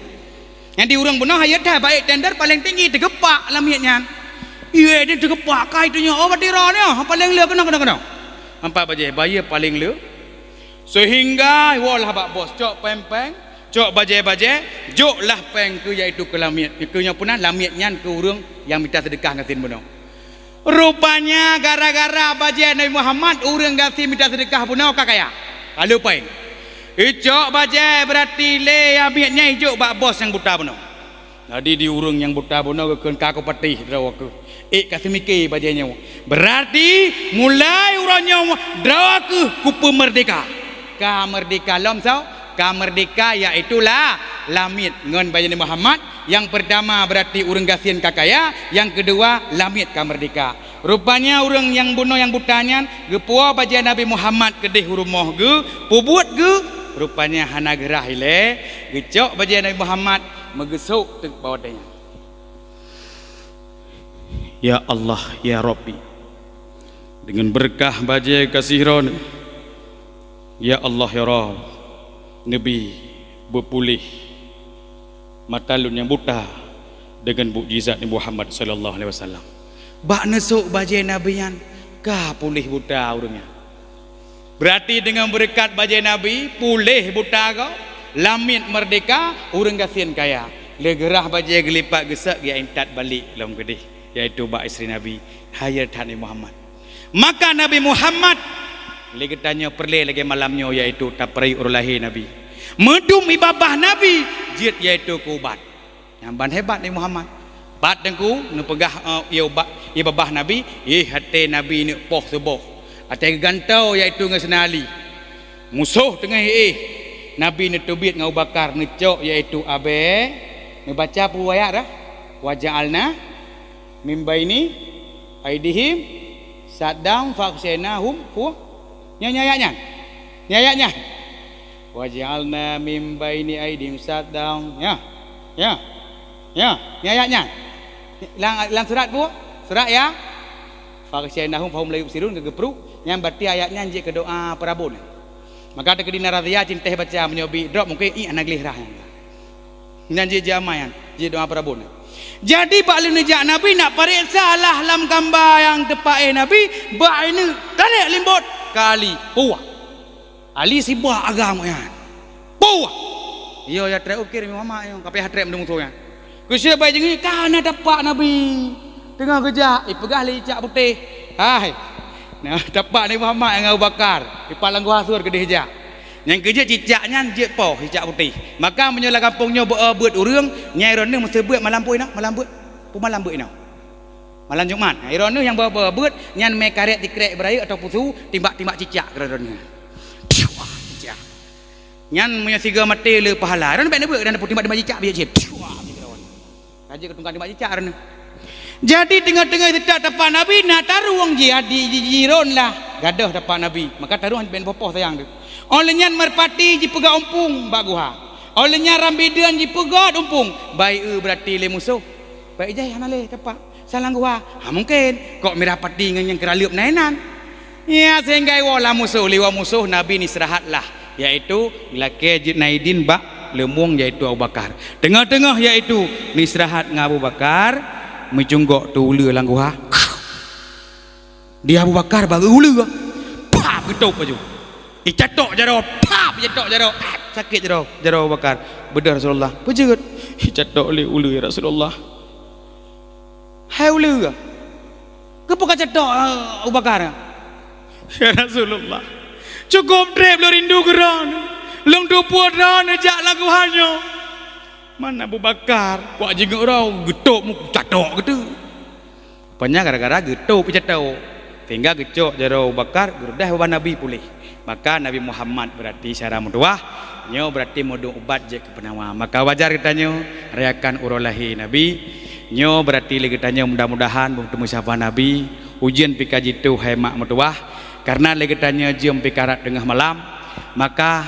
Nyan di ureuëng bunoe hayeu that bak ék tender paléng tinggi teugeupak lamiet nyan. Ié di teugeupak kai tu nyoe, "Oh, batira nyoe, paléng le keunoe, keunoe, keunoe." Ampat bajée bayeue paléng le. Seuhingga woe lah bak bos, cok péng-péng, cok bajée-bajée, jok lah péng keu yaitu keu lamiet. Keu nyoe peue na lamiet nyan keu ureuëng nyang mita seudeukah gasien bunoe. Rupanya gara-gara bajée Nabi Muhammad, ureuëng gasien mita seudeukah bunoe ka kaya. Ka le péng. Icok bajée berarti lé lamiet nyan ijok bak bos nyang buta bunoe. Jadi di ureuëng nyang buta bunoe geukheun ka kupatéh droe keuh. Ék ka seumike bajée nyoe. Berarti mulai uroe nyoe droe keuh kupeumeurdeka. Ka meurdeka lom soe? Ka meurdeka, yaitu la, lamiet ngon bajée Nabi Muhammad. Nyang peurtama berarti ureuëng gasien ka kaya, nyang keudua lamiet ka meurdeka. Rupanya ureuëng nyang bunoe nyang buta nyan geupuwoe bajée Nabi Muhammad keudeh u rumoh geuh, peubuet geuh, rupanya hana geurhah ilée, geucok bajée Nabi Muhammad, meugeusok teuk bak watée nyan. Ya Allah, ya Rabbi, deungon beureukat bajée gaséh Droeneuh, ya Allah, ya Rabb, neubi beupuléh mata lôn nyang buta deungon mukjizat Nabi Muhammad sallallahu alaihi wasallam. Bak neusok bajée Nabi nyan ka puléh buta ureuëng nyan. Berarti deungon beureukat bajée Nabi, puléh buta gob, lamiet meurdeka, ureuëng gasien kaya. Lé geurhah bajée geulipat geusok geuintat balek lom keudeh, yaitu bak istri Nabi, hayeu that Nabi Muhammad. Maka Nabi Muhammad, lé geutanyoe peureulée lagée malam nyoe, yaitu tapeurayeuk uroe lahé Nabi. Meudum ié babah Nabi, jeuet yaitu keu ubat. Nyan ban hebat Nabi Muhammad. Pat Teungku neupeugah, eh, ié uba-, ié babah Nabi, ié até Nabi neuk poh seuboh. Até geugantoe yaitu ngon seunali. Musoh teungoh éh, Nabi neuteubiet ngon Abu Bakar neucok yaitu abée, neubaca peue ayat dah? "Wa ja'alna mim baini aidihim saddan fa aghsyainahum fu." Nyoe, nyoe ayat nyan. Nyoe ayat nyan. "Wa ja'alna mim baini aidihim saddan." Ya. Ya. Ya. Nyoe ayat nyan. Lam, lam surat peue? Surat ya. "Fa aghsyainahum fahum la yubsirun," ka geupruek. Nyan berarti ayat nyan jeuet keu doa peurabot. Maka teukeudi na razia cinta baca meunyoe bi drop mungken ih hana gleh rhah nyan. Nyan jeuet jeuet amai nyan, jeuet doa peurabot nyan. Jadi bak lheueh neujak Nabi nak pareksa lah lam gamba nyang teupaéh Nabi, bak ineuk tarek limbot kali puah. Ali sibak agam nyan. Puah. Yo ya treb ukir Muhammad yo, ka payah treb meudumusoe nyan. Keusiab bai jeungeue ka na tapak Nabi. Teungoh geujak, ipeugah lé cicak putéh, "Hai, na tapak Nabi Muhammad ngon Abu Bakar, ipat lam guha Sur keudeh jak." Nyang keujeuet cicak nyan jeuet poh cicak putéh. Maka meunyoe lam gampông nyoe beu-, beuet ureuëng, nyan droeneueh meuseubeuet malam peue inoe, malam beuet. Peue malam beuet inoe? Malam Jumat. Droeneueh nyang beu-, beu-, beuet, nyan mé karét sikrek beurayeuk atawa peue su, timbak-timbak cicak keu droeneueh. Cicak. Nyan meunyoe sigoe maté le pahala. Droeneueh bèk neubeuet, dan timbak-timbak cicak bijéh cit. Ka jeuet keu tukang timbak cicak droeneueh. Jadi teungoh-teungoh seutôt tapak Nabi na tarueng ji, adi ji, ji, jiron lah. Gadôh tapak Nabi. Maka tarueng bèk poh-poh sayang teuh. Óh lheueh nyan meurpati jipeugah umpung bak guha. Óh lheueh nyan rambideuen jipeugöt umpung. Bayeue beurati lé musoh. Bèk ijai hana lé tapak. Salam guha. Ha mungken. Kok mirah pati ngon nyang keuraleueb na inan. Ya, sehingga iwoe lam musoh, liwoe musoh Nabi neusrahat lah, yaitu lakée jeuet na idin bak leumueng, yaitu Abu Bakar. Teungoh-teungoh yaitu neusrahat ngon Abu Bakar, meucunggok teu uleue lam guha. Di Abu Bakar baru uleue, pap geutôp laju. Icatok jaroe, pap icatok jaroe, ah, sakét jaroe, jaroe Abu Bakar. Beudôh Rasulullah, peujeuet. Icatok lé uleue ya Rasulullah. Hai uleue, keupeue kacatok, eh, Abu Bakar? Ya Rasulullah, cukôp treb lôn rindu keu droeneueh. Lôn tupue droeneueh jak lam guha nyoe. Man Abu Bakar, wak jingeuk droe geutôp muka catok geuteu. Rupanya gara-gara geutôp icatok, sehingga geucok jaroe Abu Bakar, geureudeh babah Nabi puléh. Maka Nabi Muhammad beurati syara meutuwah, nyoe beurati meudong ubat jeuet keu peunawa. Maka wajar geutanyoe rayakan uroe lahé Nabi. Nyoe beurati lé geutanyoe mudah-mudahan beuteumeusyafaat Nabi, ujeuen pih ka jituh hai mak meutuwah, kareuna lé geutanyoe jeuem pih ka rab teungoh malam. Maka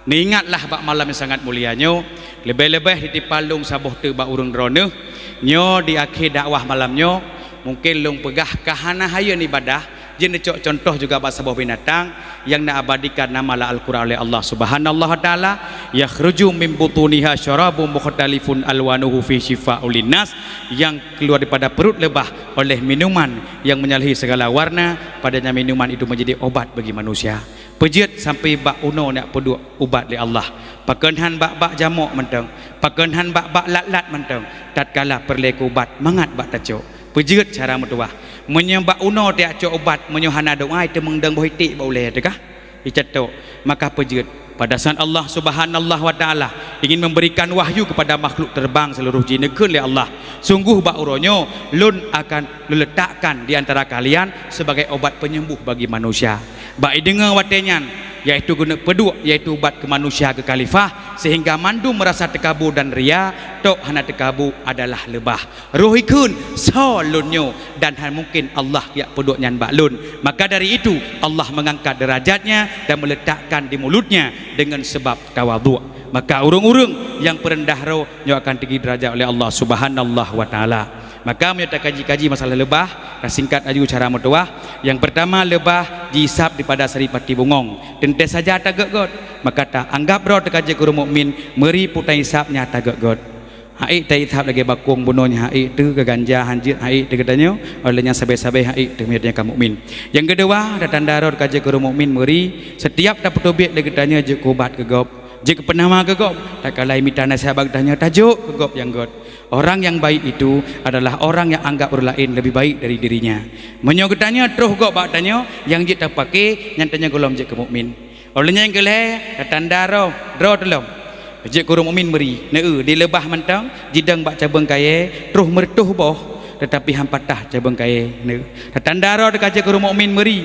neuingatlah bak malam nyang sangat mulia nyoe, leubeh-leubeh di tipa lôn saboh teuk bak ureuëng droeneueh. Nyoe di akhé dakwah malam nyoe, mungken lôn peugah ka hana hayeuen ibadah, jeuet neucok cuntoh juga bak saboh binatang nyang neuabadikan nama lam Al-Quran oleh Allah Subhanahu wa Taala, "Yakhruju min butuniha syarabun mukhtalifun alwanuhu fi syifa'ul linnas," yang keluar daripada perut lebah oleh minuman yang menyalahi segala warna, padanya minuman itu menjadi obat bagi manusia. Peujeuet sampai bak unoe neujak peuduek ubat lé Allah. Pakon han bak-bak jamok mantong, pakon han bak-bak lat-lat mantong, tatkala peureulée keu ubat mangat bak tacok. Peujeuet cara meutuwah. Meunyoe bak unoe tajak cok ubat, meunyoe hana doa, iteumeung dong boh iték bak ulée teuh kah? Icatok, maka peujeuet. Pada saat Allah Subhanahu wa Taala ingin memberikan wahyu kepada makhluk terbang seluruh jin, neukheun lé Allah, "Sungguh bak uroe nyoe Lôn akan Lôn letakkan di antara kalian sebagai obat penyembuh bagi manusia." Bak ideungoe watée nyan, yaitu geuneuk peuduek, yaitu ubat keu manusia keu khalifah, sehingga mandum merasa teukabu dan ria, tok hana teukabu adalah leubah. Roh ikheun, "Soe lôn nyoe?" Dan hana mungken Allah jak peuduek nyan bak lôn. Maka dari itu, Allah mengangkat derajatnya dan meletakkan di mulutnya dengan sebab tawaduk. Maka ureuëng-ureuëng nyang peureundah roh nyoe akan tinggi derajat oleh Allah Subhanahu wa Taala. Maka meunyoe takaji-kaji masalah leubah, tasingkat laju cara meutuwah. Nyang peurtama, leubah jihisab daripada saripati bungöng. Teuntée saja tagét-gét. Maka ta anggap droe teuka jeuet keu ureuëng mukmin, meuri peue tahisab nyan tagét-gét. Haiek tahisab lagée bakong bunoe nyan haiek teuh, keu ganja hanjeuet haiek teuh geutanyoe, óh lheueh nyan sabe-sabe haiek teuh meunyoe tanyoe ka mukmin. Nyang keudua, tatanda droe teuka jeuet keu ureuëng mukmin meuri, setiap tapeuteubiet lé geutanyoe jeuet keu ubat keu gob, jeuet keu peunawa keu gob, takalai mita naseuhat bak geutanyoe tajok keu gob nyang gét. Orang yang baik itu adalah orang yang anggap ureuëng laén lebih baik dari dirinya. Meunyoe geutanyoe troh gob bak tanyoe, nyang jeuet tapake, nyan tanyoe gohlom jeuet keu mukmin. Óh lheueh nyan keu lhée, tatanda droe, droe teuh lom. Jeuet keu ureuëng mukmin meuri, neu-eu di leubah mantong, jidong bak cabeueng kayée, troh meureutoh boh, teutapi han patah cabeueng kayée, neu-eu. Tatanda droe teuka jeuet keu ureuëng mukmin meuri,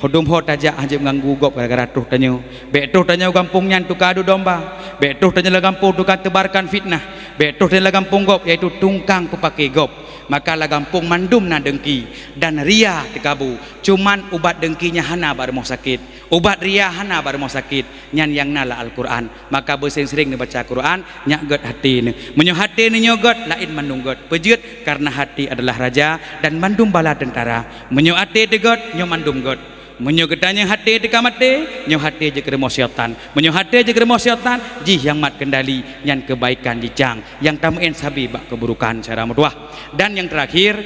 hudom ho tajak hanjeuet meuganggu gob gara-gara troh tanyoe. Bék troh tanyoe gampông nyan tuka adu domba, bék troh tanyoe lam gampông tuka teubarkan fitnah, bék troh tanyoe lam gampông gob, yaitu tungkang peupake gob. Maka lam gampông mandum na deungki dan ria teukabu. Cuman ubat deungki nyan hana bak rumoh sakét. Ubat ria hana bak rumoh sakét, nyan nyang na lam Al-Quran. Maka beuseuring-seuring neubaca Quran, nyak gét haté neuh. Meunyoe haté neuh nyoe gét, laén mandum gét. Peujeuet, kareuna haté adalah raja dan mandum bala teuntara. Meunyoe até teuh gét, nyoe mandum gét. Meunyoe geutanyoe haté teuka maté, nyoe haté jeuet keu rumoh syaitan. Meunyoe haté jeuet keu rumoh syaitan, jih nyang mat keundali, nyan keubaikan jicang, nyang tameuén sabe bak keuburukan cara meutuwah. Dan nyang teurakhir,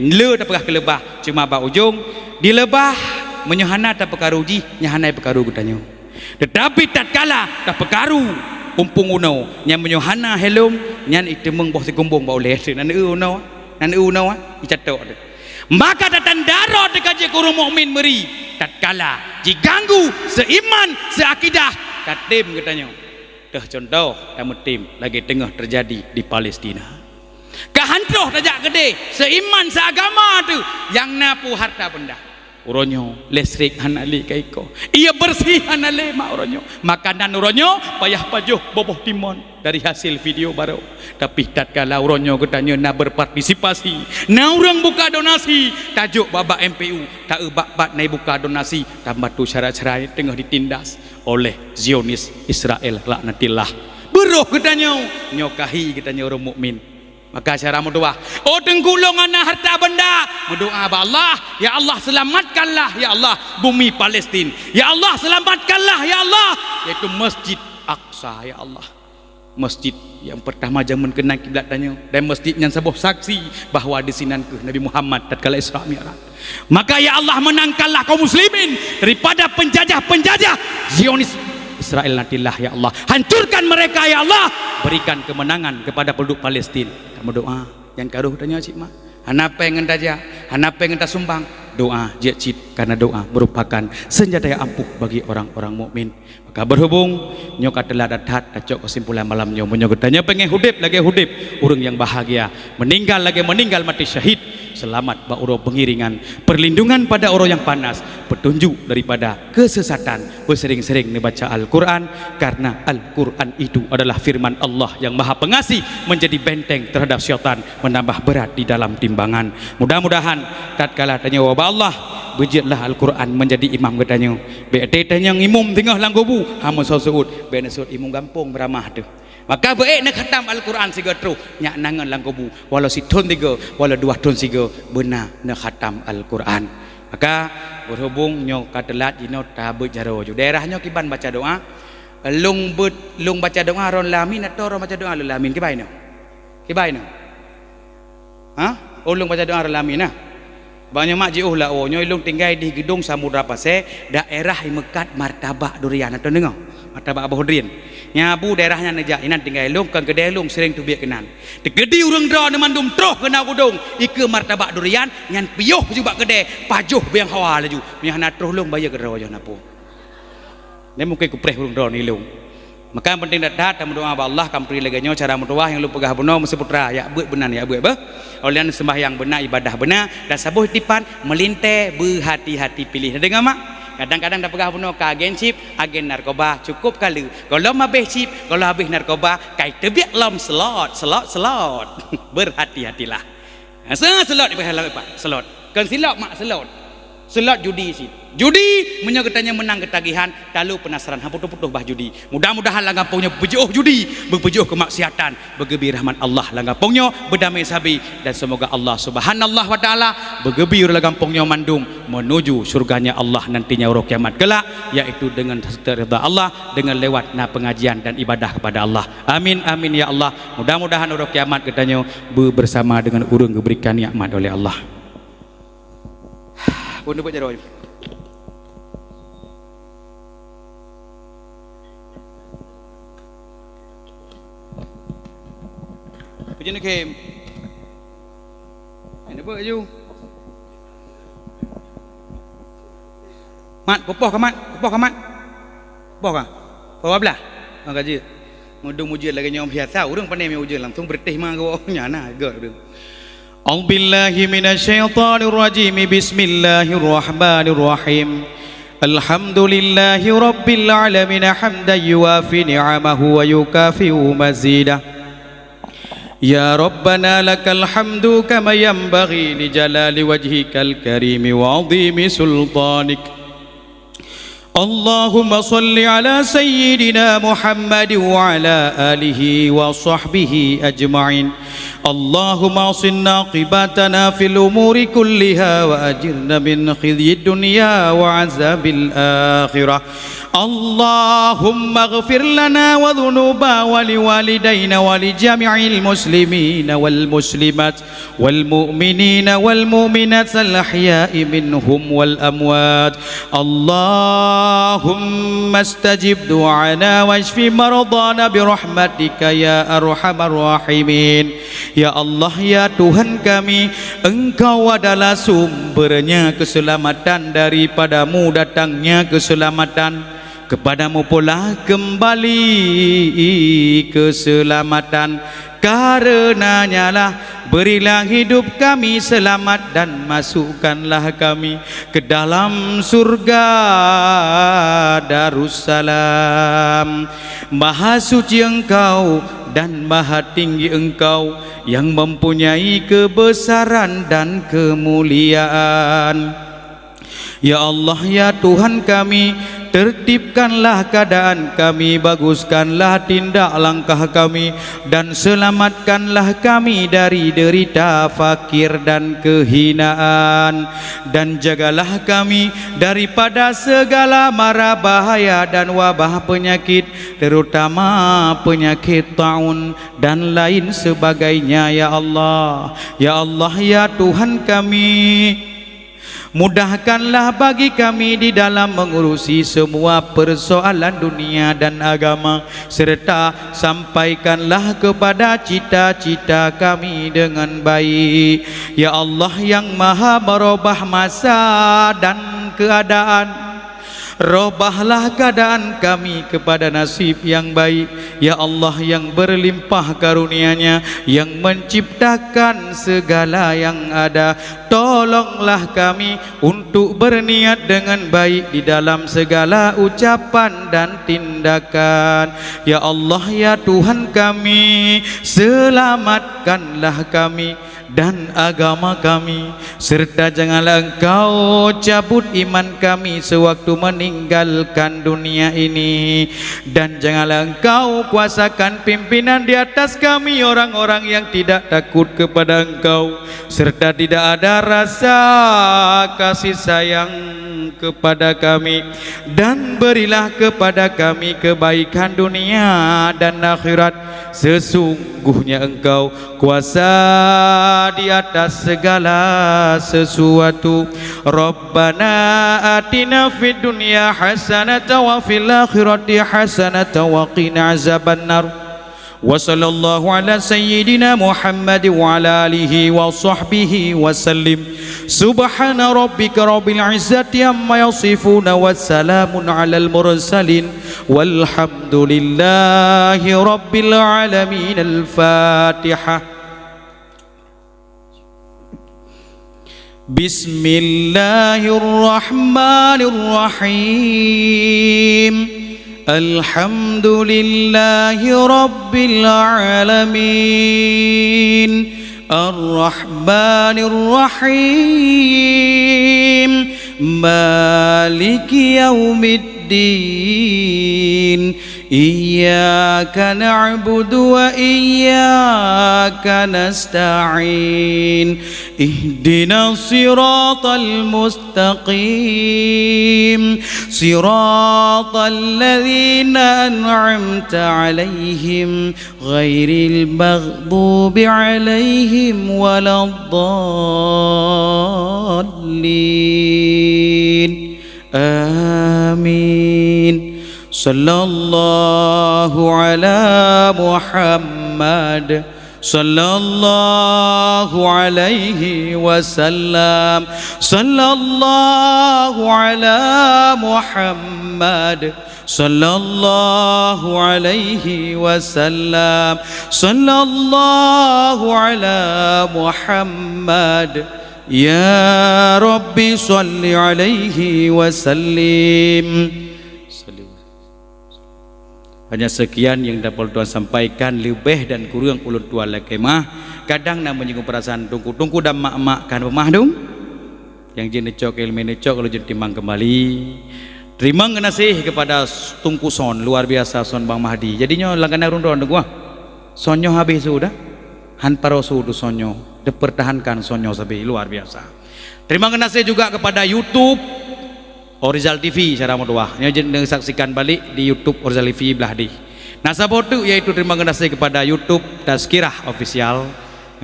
le tapeugah keu leubah, cuma bak ujong, di leubah meunyoe hana tapeukaru jih, nyan hana jipeukaru geutanyoe. Teutapi tatkala tapeukaru umpung unoe, nyan meunyoe hana helom, nyan iteumeung boh sigumbong bak ulée teuh, na neu-eu unoe. Nan u noe, eh, icatok tu. Maka tatanda droe teuh ka jeuet keu ureuëng mukmin meuri, tatkala jiganggu seuiman, seuakidah, ka tem geutanyoe. Teuh cuntoh tameutem lagée teungoh teujadi di Palestina. Ka han troh tajak keudeh seuiman, seuagama teuh nyang na peue harta beunda. Uroe nyoe listrik hana lé ka iko. Ie beureuséh hana lé mak uroe nyoe. Makanan uroe nyoe payah pajoh boh-boh timon dari hasil video barô. Tapi tatkala uroe nyoe geutanyoe na berpartisipasi, na ureuëng buka donasi, tajok bak-bak M P U, taeu bak-bak na buka donasi, tambah tu syarat-syarat teungoh ditindas oleh Zionis Israel laknatillah. Beurôh geutanyoe, nyoe kahi geutanyoe ureuëng mukmin. Maka syedara meutuwah, "Oh Teungku, lôn hana harta beunda." Meudoa bak Allah, "Ya Allah, selamatkanlah, ya Allah, bumi Palestin. Ya Allah, selamatkanlah, ya Allah, yaitu Masjid Aqsa, ya Allah." Masjid nyang pertama jameun keunan kiblat tanyoe, dan masjid nyan saboh saksi bahwa di sinan keuh Nabi Muhammad tatkala Isra Mi'raj. Maka, ya Allah, menangkanlah kaum muslimin daripada penjajah-penjajah Zionis Israel laknatillah, ya Allah. Hancurkan mereka, ya Allah. Berikan kemenangan kepada penduduk Palestin. Tameudoa, nyang ka rôh tanyoe cit mak. Hana péng ngon tajak, hana péng ngon tasumbang. Doa jeuet cit, karena doa merupakan senjata yang ampuh bagi orang-orang mukmin. Maka berhubung nyoe ka teulat that, tacok kesimpulan malam nyoe. Meunyoe geutanyoe pengen udeb lagée udeb ureuëng nyang bahagia, meninggal lagée meninggal mati syahid, selamat bak uroe pengiringan, perlindungan pada uroe nyang panas, petunjuk daripada kesesatan, beusering-sering neubaca Al-Quran, karena Al-Quran itu adalah firman Allah yang Maha Pengasih, menjadi benteng terhadap syaitan, menambah berat di dalam timbangan. Mudah-mudahan tatkala tanyoe bak Allah, beujeuetlah Al-Quran menjadi imam geutanyoe. Bék teuh tanyoe imum teungoh lam kubu, hana soe seuôt, bék neuseuôt imum gampông beuramah teuh. Maka beuék neukhatam Al-Quran sigoe troh, nyak nangon lam kubu, walau sithon sigoe, walau dua thon sigoe, beuna neukhatam Al-Quran. Maka, berhubung nyoe ka teulat jinoe, tabeuet jaroe ju. Daerah nyoe kiban baca doa, lôn beuet, lôn baca doa ron lamin atau ron baca doa lôn lamin? Kiban inoe? Kiban inoe? Ha? Oh, lôn baca doa ron lamin, nah. Bang nyoe mak jiôh laôt, nyoe lôn tinggai di Geudong Samudra Pasé, daerah nyang meukat Martabak Durian. Atau deungoe? Martabak Abah Hudrin. Nyan bu daerah nyan neujak, inan tinggai lôn, kon keudeh lôn, sering teubiet keunan. Teukeudi ureuëng droeneuh mandum troh keunoe Geudong, ikeue Martabak Durian, nyan piôh ju bak keudeh, pajoh biang hawa laju. Meunyoe hana troh lôn, bayeue keudroe jih na peue. Nyan mungken kupreh ureuëng droeneuh ilong. Maka nyang penting that-that tameudoa bak Allah, ka meuturi lagée nyoe cara meudoa nyang lôn peugah bunoe, meusiputra, yak beuet beunan, yak beuet beuh. Awak nyan seumbahyang beuna, ibadah beuna, dan saboh tipan meulintée, beuhati-hati piléh. Neudeungoe mak? Kadang-kadang tapeugah bunoe ka agen chip, agen narkoba, cukup kaleue. Gohlom habéh chip, gohlom habéh narkoba, kai teubiet lom slot, slot, slot. Berhati-hatilah. Hase slot ipeugah lom, Pak, slot. Kon silop mak, slot. Slot judi cit. Judi, meunyoe geutanyoe meunang keutagihan, talu peunasaran, han putôh-putôh bah judi. Mudah-mudahan lam gampông nyoe beujiôh judi, beujiôh keumaksiatan, beugeubri rahmat Allah lam gampông nyoe, beudamé sabe, dan seumoga Allah Subhanahu wa Taala beugeubri ureuëng lam gampông nyoe mandum menuju syurga-Nya Allah nantinya uroe kiamat kelak, yaitu dengan serta ridha Allah, dengan lewat na pengajian dan ibadah kepada Allah. Amin, amin, ya Allah. Mudah-mudahan uroe kiamat geutanyoe beubersama dengan ureuëng geuberikan nikmat oleh Allah. Pun dapat jaroe. Apa jenis game? Ini apa laju? Mat, pepoh ka, Mat? Pepoh ka, Mat? Pepoh ka? Pepoh bablah? Oh, ka jeuet. Meudong ujeuen lagée nyoe biasa, ureuëng pandai meuujeuen langsung beureuteh ma geuwoe nyan na gét ureuëng. A'udzubillahi minasyaitonirrajim. Bismillahirrahmanirrahim. Alhamdulillahi rabbil alamin, hamdan yuwafi ni'amahu wa yukafi'u mazidah. Ya Rabbana lakal hamdu kama yanbaghi li jalali wajhikal karimi wa 'azimi sultanik. Allahumma shalli ala sayyidina Muhammad wa ala alihi wa sahbihi ajma'in. Allahumma ahsin aqibatana fil umuri kulliha wa ajirna min khizyid dunya wa azabil akhirah. Allahumma ighfir lana wa dhunuba wa liwalidaina wa li jami'il muslimina wal muslimat wal mu'minina wal mu'minat al ahya'i minhum wal amwat. Allahumma stajib du'ana washfi maradana bi rahmatika ya arhamar rahimin. Ya Allah, ya Tuhan kami, Engkau adalah sumbernya keselamatan, daripada-Mu datangnya keselamatan, kepada-Mu pula kembali keselamatan. Karenanyalah, berilah hidup kami selamat dan masukkanlah kami ke dalam surga Darussalam. Maha suci Engkau dan maha tinggi Engkau yang mempunyai kebesaran dan kemuliaan. Ya Allah, ya Tuhan kami, tertibkanlah keadaan kami, baguskanlah tindak langkah kami, dan selamatkanlah kami dari derita, fakir, dan kehinaan. Dan jagalah kami daripada segala mara bahaya dan wabah penyakit, terutama penyakit taun dan lain sebagainya, ya Allah. Ya Allah, ya Tuhan kami, mudahkanlah bagi kami di dalam mengurusi semua persoalan dunia dan agama, serta sampaikanlah kepada cita-cita kami dengan baik. Ya Allah yang Maha merubah masa dan keadaan, robahlah keadaan kami kepada nasib yang baik. Ya Allah yang berlimpah karunia-Nya, yang menciptakan segala yang ada, tolonglah kami untuk berniat dengan baik di dalam segala ucapan dan tindakan. Ya Allah, ya Tuhan kami, selamatkanlah kami dan agama kami, serta janganlah Engkau cabut iman kami sewaktu meninggalkan dunia ini, dan janganlah Engkau kuasakan pimpinan di atas kami orang-orang yang tidak takut kepada Engkau, serta tidak ada rasa kasih sayang kepada kami, dan berilah kepada kami kebaikan dunia dan akhirat. Sesungguhnya Engkau kuasa di atas segala sesuatu. Rabbana atina fid dunya hasanatan wa fil akhirati hasanatan wa qina azabannar. Wa sallallahu ala sayyidina Muhammad wa ala alihi wa sahbihi wa sallim. Subhana rabbika rabbil izzati amma yasifun, wa salamun alal mursalin, walhamdulillahi rabbil alamin. Al-Fatihah. بسم الله الرحمن الرحيم. الحمد لله رب العالمين. الرحمن الرحيم. مالك يوم الدين. إياك نعبد وإياك نستعين. اهدنا الصراط المستقيم. صراط الذين أنعمت عليهم غير المغضوب عليهم ولا الضالين. آمين. صلى الله على محمد. صلى الله عليه وسلم. صلى الله على محمد. صلى الله عليه وسلم. صلى الله على محمد. يا رب صل عليه وسلم. Hanya sekian yang dapat tuan sampaikan, leubeh dan kureueng ulôn tuan lakée meu'ah. Kadang na menyinggung perasaan teungku-teungku dan mak-mak, kan peumah dong? Nyang jeuet neucok, ilmu neucok, laju timang kembali. Terima kasih kepada Teungku Son, luar biasa Son Bang Mahdi. Jadi nyoe langganan rundon Teungku ah. Son nyoe habéh su dah. Han paro su tu Son nyoe. Dipertahankan Son nyoe sabe, luar biasa. Terima kasih juga kepada YouTube Orizal T V cara meutuah. Nyoe jeuet neusaksikan balik di YouTube Orizal T V blah dih. Na saboh teuk, yaitu terima kasih kepada YouTube Tazkirah Official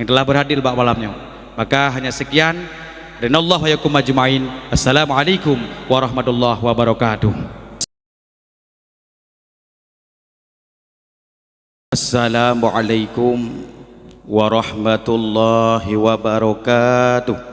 yang telah berhadir bak malam nyoe. Maka hanya sekian. Rinallahu wa iyyakum ajmain. Assalamualaikum warahmatullahi wabarakatuh. Assalamualaikum. warahmatullahi wabarakatuh.